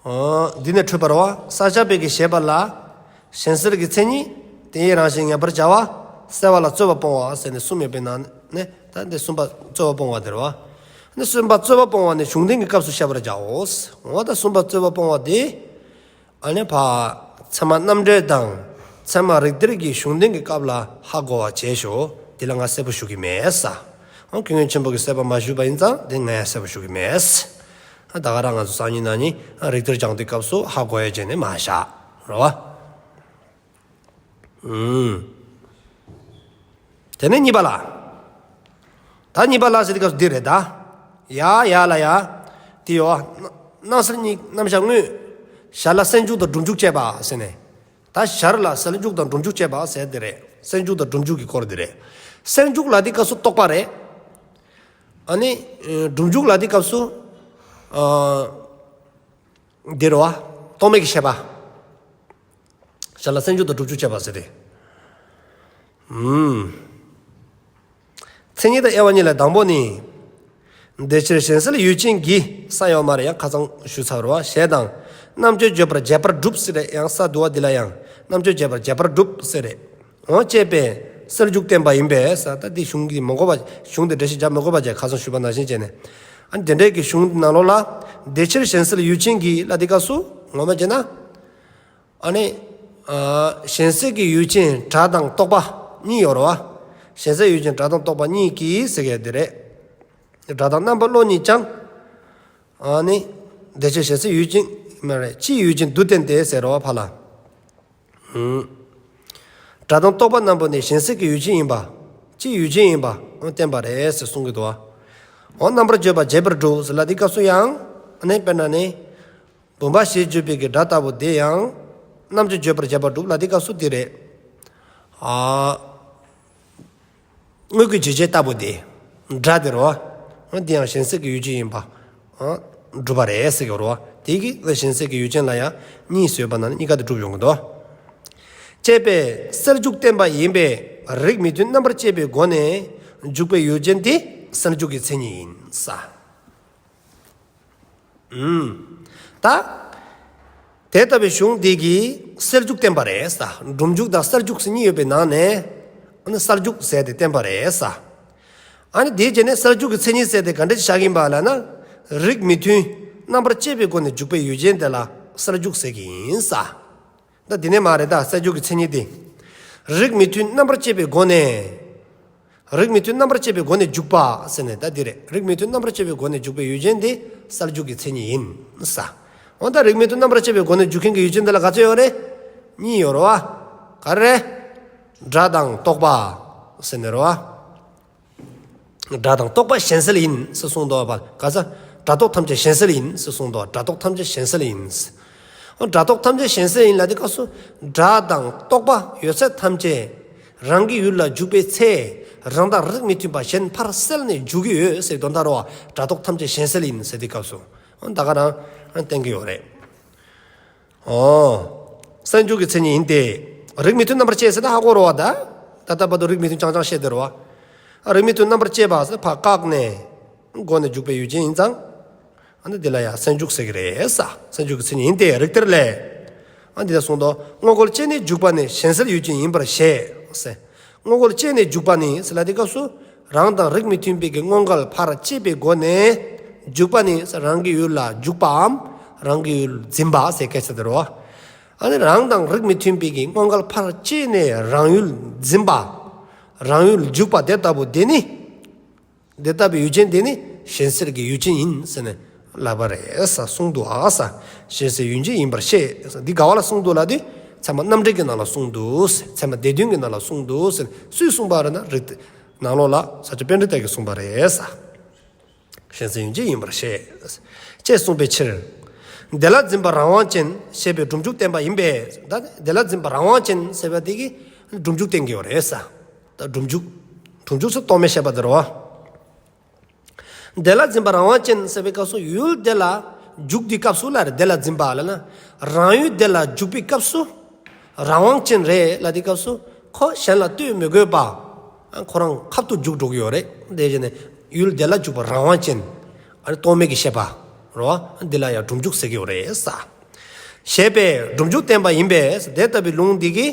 ཨ་འདི་ནས་འཕྲོས་པ་རེད་བ། ས་སྐྱ་པའི་གི་བཞེད་པ་ལ། གཞན་སེལ་གྱི་མཚན་ཉིད། དེའི་རང་བཞིན་ངེས་པར་བྱ་བ། སེལ་བ་ལ་རྩོད་པ་སྤོང་བ་ཟེར་ནས་གསུམ་ཡོད་པའི་ནང་ནས་ད་འདི་གསུམ་པ་རྩོད་པ་སྤོང་བ་དེ་རེད་བ། ཨ་ནི་གསུམ་པ་རྩོད་པ་སྤོང་བ་ནི་གཞུང་དོན་གྱི་སྐབས་སུ་བཤད་པར་བྱའོ། འོ་ད་གསུམ་པ་རྩོད་པ་སྤོང་བ་དེ། ཨ་ནི་ཕར་ཚད་མ་རྣམ་འགྲེལ་དང་ཚད་མ་རིགས་གཏེར་གྱི་གཞུང་དོན་གྱི་སྐབས་ལ་ཧ་གོ་བ་བྱས་ཤོག། འདི་ལ་ང་གསལ་པོ་ཞུ་གི་མེད་ས། ཨ་ཀུན་མཁྱེན་ཆེན་པོ་གིས་གསལ་པོ་མ་ཞུས་པ་ཡིན་ཙང་འདི་ང་ཡང་གསལ་པོ་ཞུ་གི་མེད་ས། ཨ་ད་ག་རང་ང་ཚོ་སང་ཉིན་གནངས་ཉིན་ཨ་རིགས་གཏེར་སྦྱང་དུས་སྐབས་སུ་ཧ་གོ་ཡ་བྱས་ནས་མ་བཞག་རེད་བ། ཨུམ། དེ་ནས་གཉིས་པ་ལ། ད་གཉིས་པ་ལ་ཟེར་དུས་སྐབས་སུ་འདི་རེད་ད། ཡ་ཡ་ལ་ཡ། དེ་ཡོད། སྣང་སེལ་གཉིས་རྣམ་གཞག་དངོས། ཞར་ལ་སེལ་འཇུག་དང་སྒྲུབ་འཇུག་བཅས་པ་ཟེར་ནས། ད་ཞར་ལ་སེལ་འཇུག་དང་སྒྲུབ་འཇུག་བཅས་པ་ཟེར་དེ་རེད། སེལ་འཇུག་དང་སྒྲུབ་འཇུག་གི་སྐོར་དེ་རེད། སེལ་འཇུག་ལ་དེའི་སྐབས་སུ་རྟོག་པ་རེད། ཨ་ནི་སྒྲུབ་འཇུག་ལ་དེའི་སྐབས་སུ་ཨ་འདི་རེད་བ། རྟོག་མེད་ཀྱི་ཤེས་པ། ཞར་ལ་སེལ་འཇུག་དང་སྒྲུབ་འཇུག་བྱས་པ་ཟེར་ཏེ། ཨུམ། མཚན་ཉིད་དང་དབྱེ་བ་གཉིས་ལས་དང་པོ་ནི། དེ་ཕྱིར་གཞན་སེལ་ཡུལ་ཅན་གྱི་ས་ཡོད་མ་རེད། ཡང་ཁ་སང་ཞུས་ཚར་བ། ཞེས་དང་། རྣམ་དཔྱོད་བརྗོད་པར་བྱེད་པར་སྒྲུབ་ཟེར་རེད། ཡང་ས་བསྡུ་བ་འདི་ལ་ཡང་རྣམ་དཔྱོད་བརྗོད་པར་བྱེད་པར་སྒྲུབ་ཟེར་རེད། འོ་ཅེས་པས་སེལ་འཇུག་བསྟན་པ་ཡིན་པས་ས། ད་འདི་གཞུང་གི་མ་གོ་བ། གཞུང་འདི་འགྲེལ་བཤད་རྒྱག་མ་དགོས་པ་བྱས། ཁ་སང་ཞུས་པ་ནང་བཞིན་བྱས་ནས། ཨ་ནི་དེ་འདྲའི་གི་གཞུང་ནང་ལོགས་ལ། དེ་ཕྱིར་གཞན་སེལ་ཡུལ་ཅན་གྱི་ལ་དེའི་སྐབས་སུ་ངོ་མ་བྱས་ན། ཨ་ནི་ཨ་གཞན་སེལ་གྱི་ཡུལ་ཅན་སྒྲ་དང་རྟོག་པ་གཉིས་ཡོད་རེད་བ། གཞན་སེལ་ཡུལ་ཅན་སྒྲ་དང་རྟོག་པ་གཉིས་ཀྱིས་ཟེར་གྱི་འདི་རེད། སྒྲ་དང་རྣམ་པ་བློ་གཉིས་ཀྱང་། ཨ་ནི་དེ་ཕྱིར་གཞན་སེལ་ཡུལ་ཅན་མ་རེད། སྤྱིའི་ཡུལ་ཅན་དུ་བསྟན་ཏེ་ཟེར་རེད་བ་ཕར་ལ། ཨུམ། སྒྲ་དང་རྟོག་པ་རྣམས་པོ་ནི་གཞན་སེལ་གྱི་ཡུལ་ཅན་ཡིན་པ། སྤྱིའི་ཡུལ་ཅན་ཡིན་པ་བསྟན་པ་རེད་ཟེར་གསུང་གི་འདུག་བ། འོ་རྣམ་པར་བརྗོད་པར་བྱེད་པར་སྒྲུབ་ཟེར་ལ་དེའི་སྐབས་སུ་ཡང་། ཨ་ནི་དཔེར་ན་ནི། བུམ་པ་ཞེས་བརྗོད་པའི་གི་སྒྲ་ལྟ་བུ་དེ་ཡང་། རྣམ་དཔྱོད་བརྗོད་པར་བྱེད་པར་སྒྲུབ་ལ་དེའི་སྐབས་སུ་འདི་རེད། ཨ། དངོས་ཀྱི་རྗོད་བྱེད་ལྟ་བུ་དེ། སྒྲ་དེ་རེད་བ། འོ་དེ་ཡང་གཞན་སེལ་གྱི་ཡུལ་ཅན་ཡིན་པ། ཨ། སྒྲུབ་པ་རེད་ཟེར་གྱི་རེད་བ། དེ་གི་གཞན་སེལ་གྱི་ཡུལ་ཅན་ལ་ཡང་གཉིས་ཡོད་པ་ན་ནི་གཉིས་ཀ་དེ་སྒྲུབ་ཡོང་གི་འདུག་ཅེས་པས་སེལ་འཇུག་བསྟན་པ་ཡིན་པས་རིགས་མི་མཐུན་རྣམ་པར་དཔྱད་པའི་སྒོ་ནས་འཇུག་པའི་ཡུལ་ཅན་དེ་སེལ་འཇུག་གི་མཚན་ཉིད་ཡིན་ས། ཨུམ། ད། དེ་ལྟ་བུའི་གཞུང་འདི་གིས་སེལ་འཇུག་བསྟན་པ་རེད་ས། སྒྲུབ་འཇུག་དང་སེལ་འཇུག་ཟེར་གཉིས་ཡོད་པའི་ནང་ནས། ཨ་ནི་སེལ་འཇུག་ཟེར་དེ་བསྟན་པ་རེད་ས། ཨ་ནི་དེའི་རྗེས་ནས་སེལ་འཇུག་གི་མཚན་ཉིད་ཟེར་དེ་ག་འདྲ་ཞིག་བཞག་གིན་པ་ལབ་ན། རིགས་མི་མཐུན་རྣམ་པར་དཔྱད་པའི་སྒོ་ནས་འཇུག་པའི་ཡུལ་ཅན་དེ་ལ་སེལ་འཇུག་ཟེར་གྱི་ཡིན་ས། ད་འདི་ནས་མ་རེད་ད། སེལ་འཇུག་གི་མཚན་ཉིད་དེ། རིགས་མི་མཐུན་རྣམ་པར་དཔྱད་པའི་སྒོ་ནས། རིགས་མི་མཐུན་རྣམ་པར་དཔྱད་པའི་སྒོ་ནས་འཇུག་པ་ཟེར་ནས་ད་འདི་རེད། རིགས་མི་མཐུན་རྣམ་པར་དཔྱད་པའི་སྒོ་ནས་འཇུག་པའི་ཡུལ་ཅན་དེ་སེལ་འཇུག་གི་མཚན་ཉིད་ཡིན་ས། འོ་ད་རིགས་མི་མཐུན་རྣམ་པར་དཔྱད་པའི་སྒོ་ནས་འཇུག་མཁན་གྱི་ཡུལ་ཅན་དེ་ལ་ག་ཚོད་ཡོད་རེད། གཉིས་ཡོད་རེད་བ། ག་རེ་རེད། སྒྲ་དང་རྟོག་པ་ཟེར་ནས་རེད་བ། སྒྲ་དང་རྟོག་པ་གཞན་སེལ་ཡིན་ཟེར་གསུངས་འདུག་བ། ག་ས། སྒྲ་རྟོག་ཐམས་ཅད་གཞན་སེལ་ཡིན་ཟེར་གསུངས་འདུག་བ། སྒྲ་རྟོག་ཐམས་ཅད་གཞན་སེལ་ཡིན་ཟེར། འོ་སྒྲ་རྟོག་ཐམས་ཅད་གཞན་སེལ་ཡིན་ལབ་དུས་སྐབས་སུ། སྒྲ་དང་རྟོག་པ་ཡོད་ཚད་ཐམས་ཅད་རང་གི་ཡུལ་ལ་འཇུག་པའི་ཚེ། རང་དང་རིགས་མི་མཐུན་པ་གཞན་ཕར་སེལ་ནས་འཇུག་གི་ཡོད་ཟེར་དོན་དག་རེད་བ། སྒྲ་རྟོག་ཐམས་ཅད་གཞན་སེལ་ཡིན་ཟེར་དུས་སྐབས་སུ། འོ་ད་ག་རང་བསྟན་གྱི་ཡོད་རེད། ཨོ། སེལ་འཇུག་གི་མཚན་ཉིད་ཡིན་ཏེ། རིགས་མི་མཐུན་རྣམ་པར་དཔྱད་ཟེར་ན་ཧ་གོ་རེད་བ་ད། ད་ལྟ་བར་དུ་རིགས་མི་མཐུན་རྐྱང་རྐྱང་བཤད་དེ་རེད་བ། ཨ་རིགས་མི་མཐུན་རྣམ་པར་དཔྱད་པ་ཟེར་ཕར་བཀག་ནས། སྒོ་ནས་འཇུག་པའི་ཡུལ་ཅན་ཡིན་ཙང་། ཨ་ནི་འདི་ལ་ཡང་སེལ་འཇུག་ཟེར་གྱི་རེད་ས། སེལ་འཇུག་གི་མཚན་ཉིད་ཡིན་ཏེ་རིགས་གཏེར་ལས། ཨ་འདི་ལ་གསུངས་འདུག་སྔོན་རྒོལ་བཅད་ནས་འཇུག་པ་ནི་གཞན་སེལ་ཡུལ་ཅན་ཡིན་པར་བཞེད་ཟེར། སྔོན་རྒོལ་བཅད་ནས་འཇུག་པ་ནི་ཟེར་ལབ་དུས་སྐབས་སུ། རང་དང་རིགས་མི་མཐུན་པའི་གི་སྔོན་འགལ་ཕར་བཅད་པའི་སྒོ་ནས། འཇུག་པ་ནི་རང་གི་ཡུལ་ལ་འཇུག་པའམ་རང་གི་ཡུལ་འཛིན་པ་ཟེར་སྐད་ཆ་དེ་རེད་བ། ཨ་ནི་རང་དང་རིགས་མི་མཐུན་པའི་གི་སྔོན་འགལ་ཕར་བཅད་ནས་རང་ཡུལ་འཛིན་པ། རང་ཡུལ་འཇུག་པ་དེ་ལྟ་བུ་དེ་ནི། དེ་ལྟ་བུའི་ཡུལ་ཅན་དེ་ནི་གཞན་སེལ་གྱི་ཡུལ་ཅན་ཡིན་ཟེར་ནས་ལབ་པ་རེད་ས། གསུངས་འདུག་ཨ་ས། གཞན་སེལ་ཡུལ་ཅན་ཡིན་པར་བཤད་ས། འདི་ག་བ་ལ་གསུངས་འདུག་ལབ་དུས། ཚད་མ་རྣམ་འགྲེལ་གྱི་ནང་ལ་གསུངས་འདུག་ཟེར། ཚད་མ་སྡེ་བདུན་གྱི་ནང་ལ་གསུངས་འདུག་ཟེར། སུས་གསུངས་པ་རེད་ན་རིགས་གཏེར་ནང་ལོགས་ལ་ས་སྐྱ་པཎྜི་ཏ་གིས་གསུངས་པ་རེད་ས། གཞན་སེལ་ཡུལ་ཅན་ཡིན་པར་བཤད། ཅེས་གསུངས་པའི་ཕྱིར། དེ་ལ་འཛིན་པ་རང་དབང་ཅན་ཞེས་པའི་སྒྲུབ་འཇུག་བསྟན་པ་ཡིན་པས། ད་དེ་ལ་འཛིན་པ་རང་དབང་ཅན་ཟེར་བ་དེ་གིས་སྒྲུབ་འཇུག་བསྟན་གྱི་ཡོད་རེད་ས། ད་སྒྲུབ་འཇུག་སྒྲུབ་འཇུག་ཟེར་རྟོག་མེད་ཤེས་པ་དེ་རེད་བ། དེ་ལ་འཛིན་པ་རང་དབང་ཅན་ཟེར་བའི་སྐབས་སུ་ཡུལ་དེ་ལ་འཇུག་དུས་སྐབས་སུ་ལ་རེད། དེ་ལ་འཛིན་པ་ལབ་ན། རང་ཡུལ་དེ་ལ་འཇུག་པའི་སྐབས་སུ། རང་དབང་ཅན་རེད་ལབ་དུས་སྐབས་སུ། ཁོ་གཞན་ལ་ལྟོས་མི་དགོས་པ། ཁོ་རང་ཁབ་ཏུ་འཇུག་འགྲོ་གི་ཡོད་རེད། དེ་བྱས་ནས་ཡུལ་དེ་ལ་འཇུག་པ་རང་དབང་ཅན། ཨ་ནི་རྟོག་མེད་ཀྱི་ཤེས་པ། རེད་བ། འདི་ལ་ཡང་སྒྲུབ་འཇུག་ཟེར་གྱི་ཡོད་རེད་ས། ཞེས་པས་སྒྲུབ་འཇུག་བསྟན་པ་ཡིན་པས། དེ་ལྟ་བུའི་ལུང་འདི་གིས་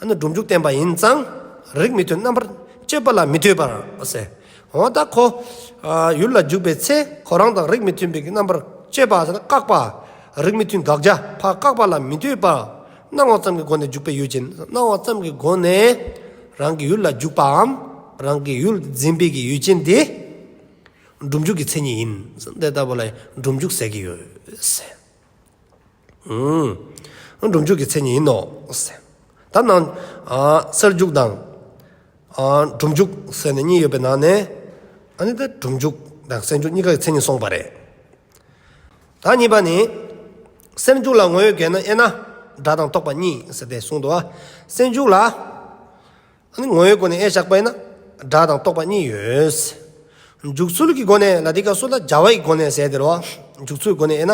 ཨ་ནི་སྒྲུབ་འཇུག་བསྟན་པ་ཡིན་ཙང་། རིགས་མི་མཐུན་རྣམ་པར་དཔྱད་པ་ལ་མི་ལྟོས་པར་ཟེར། འོ་ད་ཁོ། ཨ་ཡུལ་ལ་འཇུག་པའི་ཚེ་ཁོ་རང་དང་རིགས་མི་མཐུན་པའི་གི་རྣམ་པར་དཔྱད་པ་ཟེར་ན་བཀག་པ། རིགས་མི་མཐུན་དགག་བྱ་ཕར་བཀག་པ་ལ་མི་ལྟོས་པར། སྣང་བ་ཙམ་གྱི་སྒོ་ནས་འཇུག་པའི་ཡུལ་ཅན། སྣང་བ་ཙམ་གྱི་སྒོ་ནས་རང་གི་ཡུལ་ལ་འཇུག་པའམ་རང་གི་ཡུལ་འཛིན་པའི་གི་ཡུལ་ཅན་དེ། སྒྲུབ་འཇུག་གི་མཚན་ཉིད་ཡིན། དེ་ལྟ་བུ་ལ་སྒྲུབ་འཇུག་ཟེར་གྱི་ཡོད་ཟེར། ཨུམ། སྒྲུབ་འཇུག་གི་མཚན་ཉིད་ཡིན་ནོ་ཟེར། ད་ནང་ཨ་སེལ་འཇུག་དང་ཨ་སྒྲུབ་འཇུག་ཟེར་ནས་གཉིས་ཡོད་པའི་ནང་ནས། ཨ་ནི་ད་སྒྲུབ་འཇུག་དང་སེལ་འཇུག་གཉིས་ཀ་གི་མཚན་ཉིད་སོང་པ་རེད། ད་གཉིས་པ་ནི། སེལ་འཇུག་ལ་ངོ་བོས་བཀོད་ན་དབྱེ་ན། སྒྲ་དང་རྟོག་པ་གཉིས་ཟེར་ཏེ་གསུངས་འདུག་བ། སེལ་འཇུག་ལ། ཨ་ནི་ངོ་བོའི་སྒོ་ནས་དབྱེ་བཞག་པ་ཡིན་ན། སྒྲ་དང་རྟོག་པ་གཉིས་ཡོད། འཇུག་ཚུལ་གྱི་སྒོ་ནས་ལ་དེ་སྐབས་སུ་ལ་སྦྱར་བའི་སྒོ་ནས་ཟེར་དེ་རེད་བ། འཇུག་ཚུལ་སྒོ་ནས་དབྱེ་ན།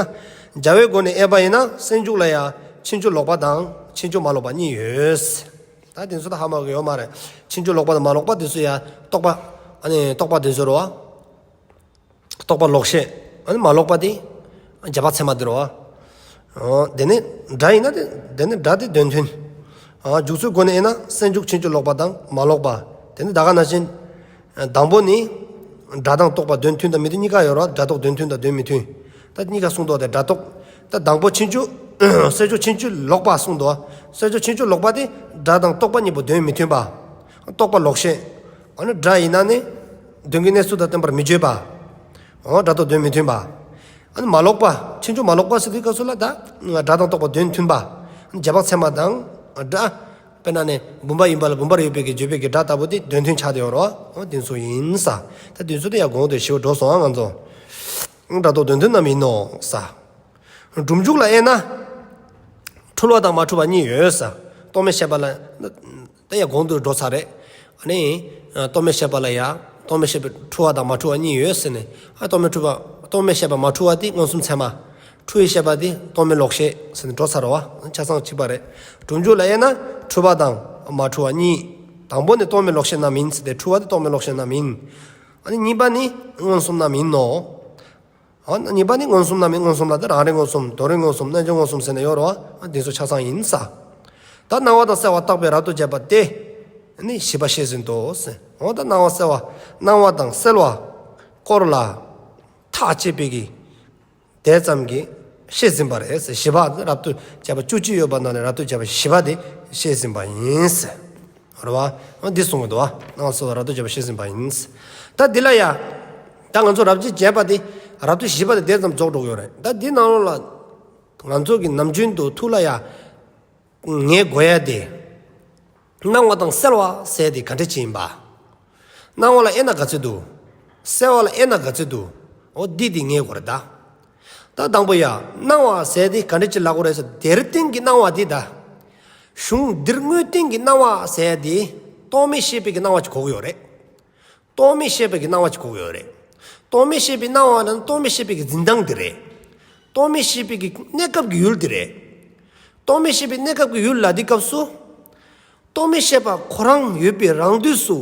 སྦྱར་བའི་སྒོ་ནས་དབྱེ་བ་ཡིན་ན་སེལ་འཇུག་ལ་ཡང་ཕྱིན་ཅི་ལོག་པ་དང་ཕྱིན་ཅི་མ་ལོག་པ་གཉིས་ཡོད། ད་དེ་ཚོ་ད་ཧ་མ་གོ་ཡོད་མ་རེད། ཕྱིན་ཅི་ལོག་པ་དང་མ་ལོག་པ་དེ་ཚོ་ཡང་རྟོག་པ། ཨ་ནི་རྟོག་པ་དེ་ཚོ་རེད་བ། རྟོག་པ་ལོག་ཤེས། ཨ་ནི་མ་ལོག་པ་དེ་རྗེས་དཔག་ཚད་མ་དེ་རེད་བ། ཨོ། དེ་ནས་སྒྲ་ཡིན་ན་དེ་དེ་ནས་སྒྲ་དེ་དོན་མཐུན། ཨ། འཇུག་ཚུལ་སྒོ་ནས་དབྱེ་ན་སེལ་འཇུག་ཕྱིན་ཅི་ལོག་པ་དང་མ་ལོག་པ། དེ་ནས་ད་ག་ནང་བཞིན། དང་པོ་ནི། སྒྲ་དང་རྟོག་པ་དོན་མཐུན་དང་མི་མཐུན་གཉིས་ཀ་ཡོད་རེད་བ། སྒྲ་རྟོག་དོན་མཐུན་དང་དོན་མི་མཐུན། ད་གཉིས་ཀ་གསུངས་འདུག་སྟེ་སྒྲ་རྟོག་ད་དང་པོ་ཕྱིན་ཅི། སེལ་འཇུག་ཕྱིན་ཅི་ལོག་པ་གསུངས་འདུག་སེལ་འཇུག་ཕྱིན་ཅི་ལོག་པ་དེ་སྒྲ་དང་རྟོག་པ་གཉིས་པོ་དོན་མི་མཐུན་པ། རྟོག་པ་ལོག་ཤེས། ཨ་ནི་སྒྲ་ཡིན་ན་ནི། དོན་གྱི་གནས་ཚུལ་དང་བསྟན་པར་མི་བརྗོད་པ། འོ་སྒྲ་རྟོག་དོན་མི་མཐུན་པ། ཨ་ནི་མ་ལོག་པ། ཕྱིན་ཅི་མ་ལོག་པ་ཟེར་དུས་སྐབས་སུ་ལ་ད། སྒྲ་དང་རྟོག་པ་དོན་མཐུན་པ། རྗེས་དཔག་ཚད་མ་དང་། སྒྲ། དཔེར་ན་ནི་བུམ་པ་ཡིན་པ་ལ་བུམ་པར་ཡོད་པའི་གི་བརྗོད་པའི་གི་སྒྲ་ལྟ་བུ་དེ་དོན་མཐུན་ཆགས་ཏེ་ཡོད་རེད་བ། འོ་དེ་ཚོ་ཡིན་ས། ད་དེ་ཚོ་དེ་ཡང་གོང་དུ་ཞུ་འགྲོ་སོང་ང་ཚོ། སྒྲ་རྟོག་དོན་མཐུན་རྣམས་ཡིན་ནོ་ས། སྒྲུབ་འཇུག་ལ་དབྱེ་ན། འཁྲུལ་བ་དང་མ་འཁྲུལ་བ་གཉིས་ཡོད་ས། རྟོག་མེད་ཤེས་པ་ལ། ད་ཡང་གོང་དུ་འགྲོ་ཚར་རེད། ཨ་ནི། རྟོག་མེད་ཤེས་པ་ལ་ཡང་རྟོག་མེད་ཤེས་པའི་འཁྲུལ་བ་དང་མ་འཁྲུལ་བ་གཉིས་ཡོད་ཟེར་ནས། ཨ། རྟོག་མེད་འཁྲུལ་བ། རྟོག་མེད་ཤེས་པ་མ་འཁྲུལ་བ་དེ་མངོན་སུམ་ཚད་མ། འཁྲུལ་བའི་ཤེས་པ་དེ་རྟོག་མེད་ལོག་ཤེས་ཟེར་ནས་འགྲོ་ཚར་བ། ཆ་ཚང་གཅིག་པ་རེད། སྒྲུབ་འཇུག་ལ་དབྱེ་ན་འཁྲུལ་བ་དང་མ་འཁྲུལ་བ་གཉིས། དང་པོ་ནི་རྟོག་མེད་ལོག་ཤེས་རྣམས་ཡིན་ཟེར་ཏེ། འཁྲུལ་བ་དེ་རྟོག་མེད་ལོག་ཤེས་རྣམས་ཡིན། ཨ་ནི་གཉིས་པ་ནི་མངོན་སུམ་རྣམས་ཡིན་ནོ། ཨ། གཉིས་པ་ནི་མངོན་སུམ་རྣམས་ཡིན། མངོན་སུམ་ལ་དེ་རང་རིག་མངོན་སུམ། དོན་རིག་མངོན་སུམ། རྣལ་འབྱོར་མངོན་སུམ་ཟེར་ནས་ཡོད་རེད་བ། ཨ། དེ་ཚོ་ཆ་ཚང་ཡིན་ས། ད་སྣང་བ་དང་གསལ་བ་བརྟག་པས་རབ་ཏུ་དཔྱད་པ་སྟེ། ནི་བཞི་པ་བཤད་ཟིན་ཏོ་ཟེར། འོ་ད་སྣང་བ་གསལ་བ། སྣང་བ་དང་གསལ་བ་སྐོར་ལ་ཐག་བཅད་པའི་གི་དེ་ཙམ་གྱིས་བཤད་ཟིན་པ་རེད་ཟེར། བཞི་པ་རབ་ཏུ་དཔྱད་པ་བཅུ་གཅིག་ཡོད་པ་ནང་ནས་རབ་ཏུ་དཔྱད་པ་བཞི་པ་དེ་བཤད་ཟིན་པ་ཡིན་ཟེར། རེད་བ། འདི་གསུང་གི་འདུག་བ། སྣང་བ་གསལ་བ་རབ་ཏུ་དཔྱད་པ་བཤད་ཟིན་པ་ཡིན། ད་འདི་ལ་ཡ། ད་ང་ཚོ་རབ་ཏུ་དཔྱད་པ་དེ། རབ་ཏུ་བཞི་པ་དེ་དེ་ཙམ་རྫོགས་འགྲོ་གི་ཡོད་རེད། ད་འདི་ནང་ལོགས་ལ། ང་ཚོ་གི་ནམ་རྒྱུན་དུ་ཐུགས་ལ་ཡ། ངེས་དགོས་ཡ་དེ། སྣང་བ་དང་གསལ་བ་ཟེར་དེ་ག་འདྲ་ཅིག་ཡིན་པ། སྣང་བ་ལ་དབྱེ་ན་ག་ཚོད་འདུག་གསལ་བ་ལ་དབྱེ་ན་ག་ཚོད་འདུག་འོ་འདི་དེ་ངེས་དགོས་རེད་ད། ད་དང་པོ་ཡ། སྣང་བ་ཟེར་དེ་ག་འདྲ་ཅིག་ལབ་དགོས་རེད་ཟེར། དེར་སྟེང་གི་སྣང་བ་དེ་ད། གཞུང་འདིར་དངོས་སྟེང་གི་སྣང་བ་ཟེར་དེ། རྟོག་མེད་ཤེས་པའི་གི་སྣང་བ་ཅིག་གོ་གི་ཡོད་རེད། རྟོག་མེད་ཤེས་པའི་གི་སྣང་བ་ཅིག་གོ་གི་ཡོད་རེད། རྟོག་མེད་ཤེས་པའི་སྣང་བ་ལ་རྟོག་མེད་ཤེས་པའི་གི་འཛིན་སྟངས་དེ་རེད། རྟོག་མེད་ཤེས་པའི་གི་གནས་སྐབས་ཀྱི་ཡུལ་དེ་རེད། རྟོག་མེད་ཤེས་པའི་གནས་སྐབས་ཀྱི་ཡུལ་ལ་དེ་སྐབས་སུ། རྟོག་མེད་ཤེས་པ་ཁོ་རང་ཡོད་པའི་རང་དུས་སུ་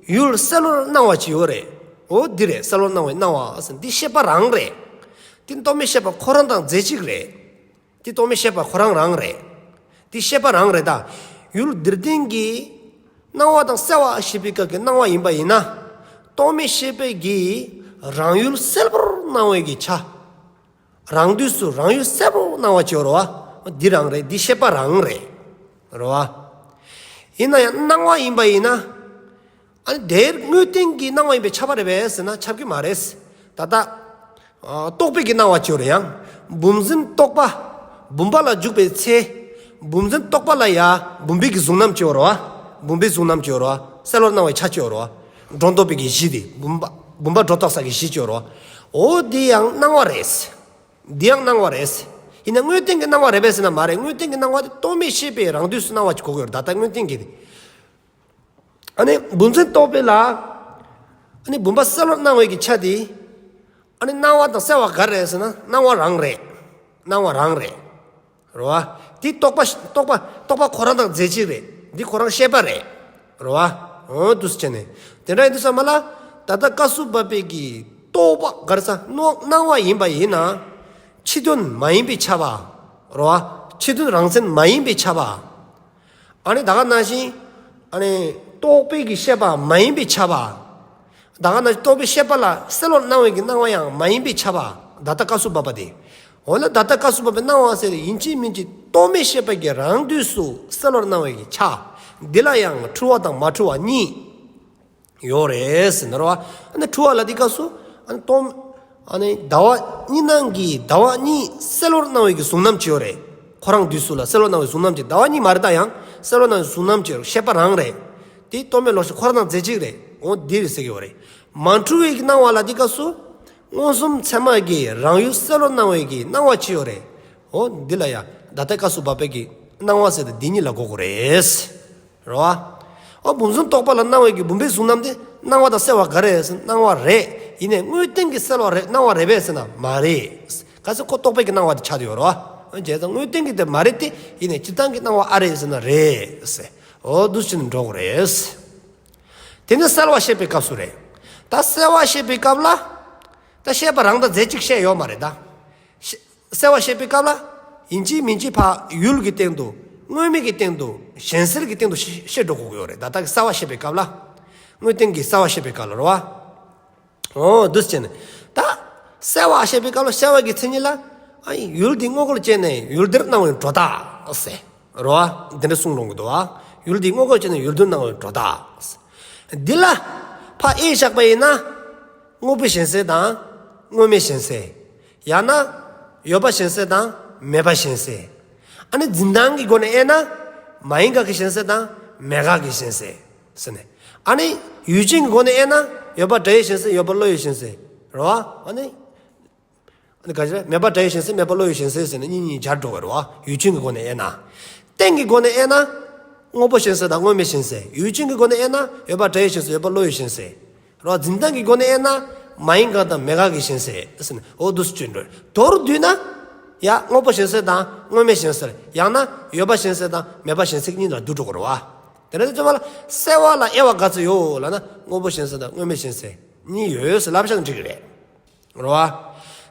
ཡུལ་གསལ་བར་སྣང་བ་ཅིག་ཡོད་རེད། འོ་འདི་རེད། གསལ་བར་སྣང་བའི་སྣང་བ་ཟེར་འདི་ཤེས་པ་རང་རེད། འདི་རྟོག་མེད་ཤེས་པ་ཁོ་རང་དང་རྫས་གཅིག་རེད། འདི་རྟོག་མེད་ཤེས་པ་ཁོ་རང་རང་རེད། འདི་ཤེས་པ་རང་རེད་ད། ཡུལ་འདིར་སྟེང་གི་སྣང་བ་དང་གསལ་བ་ཞེས་པའི་སྐབས་ཀྱི་སྣང་བ་ཡིན་པ་ཡིན་ན། རྟོག་མེད་ཤེས་པའི་གི་རང་ཡུལ་གསལ་བར་སྣང་བའི་གི་ཆ། རང་དུས་སུ་རང་ཡུལ་གསལ་པོ་སྣང་བ་ཅིག་ཡོད་རེད་བ། འདི་རང་རེད། འདི་ཤེས་པ་རང་རེད། རེད་བ། ཡིན་ན་ཡང་སྣང་བ་ཡིན་པ་ཡིན་ན། ཨ་ནི་དེར་དངོས་སྟེང་གི་སྣང་བ་ཡིན་པས་ཁྱབ་པ་རེད་པས་ཟེར་ན་ཁྱབ་ཀྱི་མ་རེད། ད་ལྟ། ཨ། རྟོག་པའི་གི་སྣང་བ་ཅིག་ཡོད་རེད་ཡང་། བུམ་འཛིན་རྟོག་པ། བུམ་པ་ལ་འཇུག་པའི་ཚེ། བུམ་འཛིན་རྟོག་པ་ལ་ཡ། བུམ་པའི་གི་གཟུང་རྣམ་ཅིག་ཡོད་རེད་བ། བུམ་པའི་གཟུང་རྣམ་ཅིག་ཡོད་རེད་བ། གསལ་བར་སྣང་བའི་ཆ་ཅིག་ཡོད་རེད་བ། སྒྲོ་འདོགས་པའི་གི་གཞི་དེ། བུམ་པ། བུམ་པ་སྒྲོ་འདོགས་ས་གི་གཞི་ཅིག་ཡོད་རེད་བ། འོ་འདི་ཡང་སྣང་བ་རེད། འདི་ཡང་སྣང་བ་རེད། ཡིན་ན་དངོས་སྟེང་གི་སྣང་བ་རེད་པས་ཟེར་ན་མ་རེད། དངོས་སྟེང་གི་སྣང་བ་དེ་རྟོག་མེད་ཤེས་པའི་རང་དུས་སུ་སྣང་བ་ཅིག་གོ་གི་ཡོད་རེད། ད་ལྟ་དངོས་སྟེང་གི་དེ། ཨ་ནི་བུམ་འཛིན་རྟོག་པའི་ལ། ཨ་ནི་བུམ་པ་གསལ་བར་སྣང་བའི་གི་ཆ་དེ། ཨ་ནི་སྣང་བ་དང་གསལ་བ་ག་རེ་རེད་ཟེར་ན་སྣང་བ་རང་རེད། སྣང་བ་རང་རེད། རེད་བ། འདི་རྟོག་པ་རྟོག་པ་རྟོག་པ་ཁོ་རང་དང་རྫས་གཅིག་རེད། འདི་ཁོ་རང་ཤེས་པ་རེད། རེད་བ། འོ་འདུག་སེ་བྱས་ནས། དེ་འདྲ་ཡིན་དུས་ཙམ་པ་ལ། ད་ལྟ་སྐབས་སུ་བབ་པའི་གི་རྟོག་པ་ག་རེ་ཟེར་སྣང་སྣང་བ་ཡིན་པ་ཡིན་ན། ཕྱི་དོན་མ་ཡིན་པས་ཁྱབ་པ། རེད་བ། ཕྱི་དོན་རང་མཚན་མ་ཡིན་པས་ཁྱབ་པ། ཨ་ནི་ད་ག་ནང་བཞིན། ཨ་ནི་རྟོག་པའི་གི་ཤེས་པ་མ་ཡིན་པས་ཁྱབ་པ། ད་ག་ནང་བཞིན་རྟོག་པའི་ཤེས་པ་ལ་གསལ་བར་སྣང་བའི་གི་སྣང་བ་ཡང་མ་ཡིན་པས་ཁྱབ་པ། ད་ལྟ་སྐབས་སུ་བབ་པ་དེ། འོ་ན་ད་ལྟ་སྐབས་སུ་བབ་པའི་སྣང་བ་ཟེར་ཡིན་གཅིག་མིན་གཅིག་རྟོག་མེད་ཤེས་པ་གི་རང་དུས་སུ་གསལ་བར་སྣང་བའི་གི་ཆ། འདི་ལ་ཡང་འཁྲུལ་བ་དང་མ་འཁྲུལ་བ་གཉིས། ཡོད་རེད་ཟེར་ན་རོ། ཨ་ནི་འཁྲུལ་བ་ལ་དེ་སྐབས་སུ། ཨ་ནི་སྟོང་། ཨ་ནི་ཟླ་བ་གཉིས་སྣང་གི་ཟླ་བ་གཉིས་གསལ་བར་སྣང་བའི་གི་གཟུང་རྣམ་ཅིག་ཡོད་རེད། ཁོ་རང་དུས་སུ་ལ་གསལ་བར་སྣང་བའི་གཟུང་རྣམ་ཅིག་ཟླ་བ་གཉིས་མ་རེད་ད་ཡང་། གསལ་བར་སྣང་བའི་གཟུང་རྣམ་ཅིག་ཤེས་པ་རང་རེད། དེ་རྟོག་མེད་ལོག་ཤེས་ཁོ་རང་དང་རྫས་གཅིག་རེད། འོ་འདི་རེད་ཟེར་གི་ཡོད་རེད། མ་འཁྲུལ་བའི་གི་སྣང་བ་ལ་དེ་སྐབས་སུ། མངོན་སུམ་ཚད་མ་གི་རང་ཡུལ་གསལ་བར་སྣང་བའི་གི་སྣང་བ་ཅིག་ཡོད་རེད། འོ་འདི་ལ་ཡང་ད་ལྟ་སྐབས་སུ་བབ་པའི་གི་སྣང་བ་ཟེར་ཏེ་འདི་གཉིས་ལ་གོ་དགོས་རེད། རེད་བ། ཨོ་བུམ་འཛིན་རྟོག་པ་ལ་སྣང་བའི་གི་བུམ་པའི་གཟུང་རྣམ་དེ་ སྣང་བ་དང་གསལ་བ་ག་རེ་རེད་ཟེར་ན། སྣང་བ་རེད། ཡིན་ནའི་དངོས་བསྟན་གྱི་གསལ་བ་རེད། སྣང་བ་རེད་པས་ཟེར་ན་མ་རེད། གལ་སྲིད་ཁོ་རྟོག་པའི་གི་སྣང་བ་དེ་ཆགས་ཡོད་རེད་བ། བྱས་ཙང་དངོས་བསྟན་གྱི་དེ་མ་རེད་དེ། ཡིན་ནའི་སྤྱིར་བཏང་གི་སྣང་བ་ཨ་རེད་ཟེར་ན་རེད་ཟེར། འོ་འདུག་སེ་བྱས་ནས་འགྲོ་དགོས་རེད། དེ་ནི་གསལ་བ་བཤད་པའི་སྐབས་སུ་རེད། ད་གསལ་བ་བཤད་པའི་སྐབས་ལ། ད་བཤད་པ་རང་དང་རྫས་གཅིག་བཤད་ཡོད་མ་རེད་ད། ཤ- གསལ་བ་བཤད་པའི་སྐབས་ལ། ཡིན་གཅིག་མིན་གཅིག་ཕར་ཡུལ་གྱི་སྟེང་དུ། དངོས་མེད་ཀྱི་སྟེང་དུ། གཞན་སེལ་གྱི་སྟེང་དུ་བཤད་བཤད་འགྲོ་དགོས་ཀྱི་ཡོད་རེད་ད། ད་གི་གསལ་བ་བཤད་པའི་སྐབས་ལ། དངོས་བསྟན་གྱི་གསལ་བ་བཤད་པའི་སྐབས་ལ་རེད་བ། འོ་འདུག་སེ་བྱས་ནས། ད་གསལ་བ་བཤད་པའི་སྐབས་ལ་གསལ་བ་གི་མཚན་ཉིད་ལ། ཨ་ཡུལ་འདི་དངོས་འགལ་བྱས་ནས་ཡུལ་འདིར་སྣང་བའི་སྒྲོ་བཏགས་ཟེར། རེད་བ། འདི་འདྲ་གསུངས་ཡོང་གི་འདུག་བ། ཡུལ་འདི་དངོས་འགལ་བྱས་ནས་ཡུལ་འདིར་སྣང་བའི་སྒྲོ་བཏགས་ཟེར། འདི་ལ་ཕར་དབྱེ་བཞག་པ་ཡིན་ན། དངོས་པོའི་གཞན་སེལ་དང་། དངོས་མེད་གཞན་སེལ། ཡང་ན་ཡོད་པ་གཞན་སེལ་དང་མེད་པ་གཞན་སེལ། ཨ་ནི་འཛིན་སྟངས་ཀྱི་སྒོ་ནས་དབྱེ་ན། མ་ཡིན་དགག་གི་གཞན་སེལ་དང་མེད་དགག་གི་གཞན་སེལ་ཟེར་ནས། ཨ་ནི་ཡུལ་ཅན་གྱི་སྒོ་ནས་དབྱེ་ན། ཡོད་པ་སྒྲ་ཡོད་གཞན་སེལ། ཡོད་པ་བློ་ཡོད་གཞན་སེལ། རེད་བ། ཨ་ནི་ཨ་ནི་ག་ཅི་རེད། མེད་པ་སྒྲ་ཡོད་གཞན་སེལ། མེད་པ་བློ་ཡོད་གཞན་སེལ་ཟེར་ནས་གཉིས་གཉིས་སྦྱར་འགྲོ་བ་རེད་བ། ཡུལ་ཅན་གྱི་སྒོ་ནས་དབྱེ་ན། རྟེན་གྱི་སྒོ་ནས་དབྱེ་ན། དངོས་པོ་གཞན་སེལ་དང་དངོས་མེད་གཞན་སེལ། ཡུལ་ཅན་གྱི་སྒོ་ནས་དབྱེ་ན། ཡོད་པ་སྒྲ་ཡོད་གཞན་སེལ། ཡོད་པ་བློ་ཡོད་གཞན་སེལ། རེད་བ། འཛིན་སྟངས་ཀྱི་སྒོ་ནས་དབྱེ་ན། མ་ཡིན་དགག་དང་མེད་དགག་གི་གཞན་སེལ་ཟེར་ནས། འོ་འདུག་སེ་བྱས་འགྲོ། མདོར་བསྡུས་ན། ཡ་དངོས་པོ་གཞན་སེལ་དང་དངོས་མེད་གཞན་སེལ། ཡང་ན་ཡོད་པ་གཞན་སེལ་དང་མེད་པ་གཞན་སེལ་གཉིས་ལ་བསྡུ་འགྲོ་གི་རེད་བ། དེ་ནས་དེ་ཚོ་མ་ལ་གསལ་བ་ལ་དབྱེ་བ་ག་ཚོད་ཡོད་ལབ་ན། དངོས་པོ་གཞན་སེལ་དང་དངོས་མེད་གཞན་སེལ་གཉིས་ཡོད་ཟེར་ལབ་བཞག་ན་འགྲིག་གི་རེད། རེད་བ།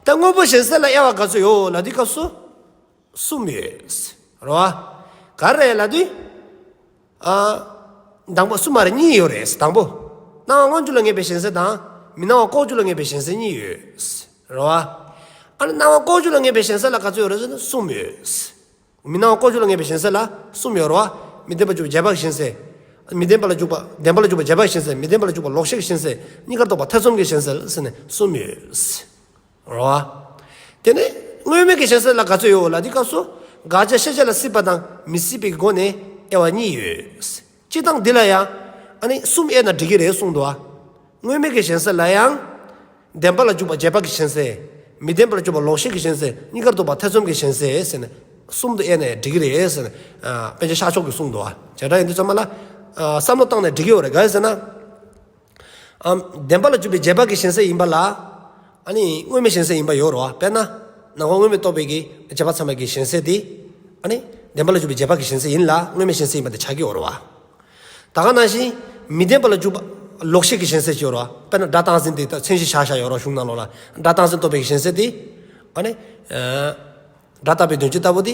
ད་དངོས་པོ་གཞན་སེལ་ལ་དབྱེ་བ་ག་ཚོད་ཡོད་ལབ་དུས་སྐབས་སུ། གསུམ་ཡོད། རེད་བ། ག་རེ་ལབ་དུས། ཨ། དང་པོ་གསུམ་མ་རེད། གཉིས་ཡོད་རེད། དང་པོ། སྣང་བ་མངོན་རྒྱུ་ལ་ངེས་པའི་གཞན་སེལ་དང་། མི་སྣང་བ་ལྐོག་རྒྱུ་ལ་ངེས་པའི་གཞན་སེལ་གཉིས་ཡོད། རེད་བ། ཨ་ནི་སྣང་བ་ལྐོག་རྒྱུ་ལ་ངེས་པའི་གཞན་སེལ་ལ་ག་ཚོད་ཡོད་རེད་ཟེར་ན་གསུམ་ཡོད། མི་སྣང་བ་ལྐོག་རྒྱུ་ལ་ངེས་པའི་གཞན་སེལ་ལ་གསུམ་ཡོད་རེད་བ། མི་བདེན་པར་འཇུག་པའི་རྗེས་དཔག་གི་གཞན་སེལ། མི་བདེན་པ་ལ་འཇུག་པ། བདེན་པ་ལ་འཇུག་པའི་རྗེས་དཔག་གི་གཞན་སེལ། མི་བདེན་པ་ལ་འཇུག་པ་ལོག་ཤེས་ཀྱི་གཞན་སེལ། གཉིས་ཀར་རྟོག་པ་ཐེ་ཚོམ་གྱི་གཞན་སེལ་ཟེར་ནས་གསུམ་ཡོད། རེད་བ། དེ་ནས་དངོས་མེད་ཀྱི་གཞན་སེལ་ལ་ག་ཚོད་ཡོད་ལབ་དུས་སྐབས་སུ། དགག་བྱ་ཤེས་བྱ་ལ་སྲིད་པ་དང་མི་སྲིད་པའི་སྒོ་ནས་དབྱེ་བ་གཉིས་ཡོད། སྤྱིར་བཏང་འདི་ལ་ཡང་། ཨ་ནི་གསུམ་དབྱེ་ན་འགྲིག་གི་རེད་གསུངས་འདུག་བ། དངོས་མེད་ཀྱི་གཞན་སེལ་ལ་ཡང་། བདེན་པ་ལ་འཇུག་པ་རྗེས་དཔག་གི་གཞན་སེལ། མི་བདེན་པ་ལ་འཇུག་པ་ལོག་ཤེས་ཀྱི་གཞན་སེལ། གཉིས་ཀར་རྟོག་པ་ཐེ་ཚོམ་གྱི་གཞན་སེལ་ཟེར་ནས། གསུམ་དུ་དབྱེ་ནས་འགྲིག་གི་རེད་ཟེར་ནས། ཨ། པཎ་ཆེན་ཤཱཀྱ་མཆོག་གིས་གསུངས་འདུག་བ། བྱས་ཙང་འདི་ཚང་མ་ལ། ཨ། བསམ་བློ་བཏང་ནས་འགྲིག་གི་ཡོད་རེད། ག་རེ་ཟེར་ན། ཨ། བདེན་པ་ལ་འཇུག་པའི་རྗེས་དཔག་གི་གཞན་སེལ་ཡིན་པ་ལ། ཨ་ནི་དངོས་མེད་གཞན་སེལ་ཡིན་པ་ཡོད་རེད་བ། དཔེར་ན། སྣང་བ་དངོས་མེད་རྟོགས་པའི་གི་རྗེས་དཔག་ཚད་མ་གི་གཞན་སེལ་དེ། ཨ་ནི་བདེན་པ་ལ་འཇུག་པའི་རྗེས་དཔག་གི་གཞན་སེལ་ཡིན་ལ། དངོས་མེད་གཞན་སེལ་ཡིན་པ་དེ་ཆགས་ཀྱི་ཡོད་རེད་བ། ད་ག་ནང་བཞིན་མི་བདེན་པ་ལ་འཇུག་པ་ལོག་ཤེས་ཀྱི་གཞན་སེལ་ཅིག་ཡོད་རེད་བ། དཔེར་ན་སྒྲ་རྟག་འཛིན་དེ་ད་མཚན་གཞི་བཞག་བཞག་ཡོད་རེད་བ། གཞུང་ནང་ལོགས་ལ། སྒྲ་རྟག་འཛིན་རྟོགས་པའི་གི་གཞན་སེལ་དེ། ཨ་ནི། ཨ། སྒྲ་རྟག་པའི་དོན་སྤྱི་ལྟ་བུ་དེ།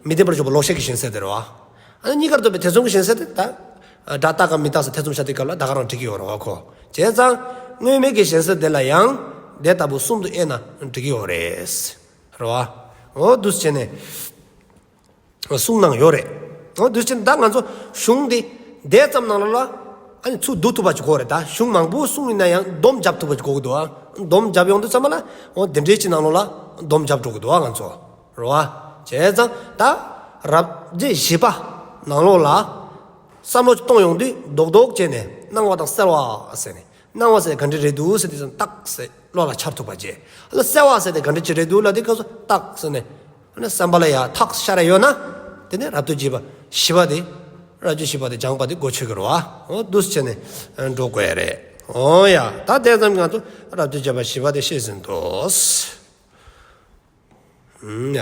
མི་བདེན་པར་འཇུག་པ་ལོག་ཤེས་ཀྱི་གཞན་སེལ་དེ་རེད་བ། ཨ་ནི་གཉིས་ཀར་རྟོག་པའི་ཐེ་ཚོམ་གྱི་གཞན་སེལ་དེ་ད། སྒྲ་རྟག་གམ་མི་རྟག་ཟེར་ཐེ་ཚོམ་བཤད་དུས་སྐབས་ལ་ད་ག་རང་འགྲིག་གི་ཡོད་རེད་བ་ཁོ། བྱས་ཙང་དངོས་མེད་ཀྱི་གཞན་སེལ་དེ་ལ་ཡང་དེ་ལྟ་བུ་གསུམ་དུ་དབྱེ་ན་འགྲིག་གི་ཡོད་རེད། རེད་བ། འོ་འདུག་སེ་བྱས་ནས་གསུངས་གནང་ཡོད་རེད། འོ་འདུག་སེ་བྱས་ནས་ད་ང་ཚོ་གཞུང་འདི་དེ་ཙམ་ནང་ལོགས་ལ། ཨ་ནི་ཚུར་བསྡུ་ཐུབ་པ་ཅིག་དགོས་རེད་ད། གཞུང་མང་པོ་གསུངས་ཡིན་ན་ཡང་སྡོམ་རྒྱབ་ཐུབ་པ་ཅིག་དགོས་ཀྱི་འདུག་ཨ། སྡོམ་རྒྱབ་ཡོང་དུས་ཙམ་པ་ལ། འོ་དེ་འདྲའི་ཅིག་ནང་ལོགས་ལ་སྡོམ་རྒྱབ་འགྲོ་གི་འདུག་ཨ་ང་ཚོ། རེད་བ། བྱས་ཙང་ད་རབ་བྱེད་བཞི་པ་ནང་ལོགས་ལ་བསམ་བློ་གཏོང་ཡོང་དུས་རྡོག་རྡོག་བྱས་ནས་སྣང་བ་དང་གསལ་བ་ཟེར་ནས། སྣང་བ་ཟེར་ག་འདྲ་རེད་འདུག་ཟེར་དུས་ཙམ་རྟགས་ཟེར་བློ་ལ་འཆར་ཐུབ་པ་བྱས། ཨ་ལ་གསལ་བ་ཟེར་དེ་ག་འདྲ་ཅིག་རེད་འདུག་ལབ་དུས་སྐབས་སུ་རྟགས་ཟེར་ནས། ཨ་ནི་བསམ་པ་ལ་ཡ་ཐག་ཤར་ཡོད་ན། དེ་ནས་རབ་ཏུ་བྱེད་པ་བཞི་པ་དེ། རབ་བྱེད་བཞི་པ་དེ་སྦྱངས་པ་དེ་གོ་ཆོད་ཀྱི་རེད་བ། འོ་འདུག་སེ་བྱས་ནས་འགྲོ་དགོས་རེད། འོ་ཡ། ད་དེ་ཙམ་གྱིས་ང་ཚོ་རབ་བྱེད་བྱེད་པ་བཞི་པ་དེ་ཤེས་ཟིན་ཏོ། ཨུམ་ཡ།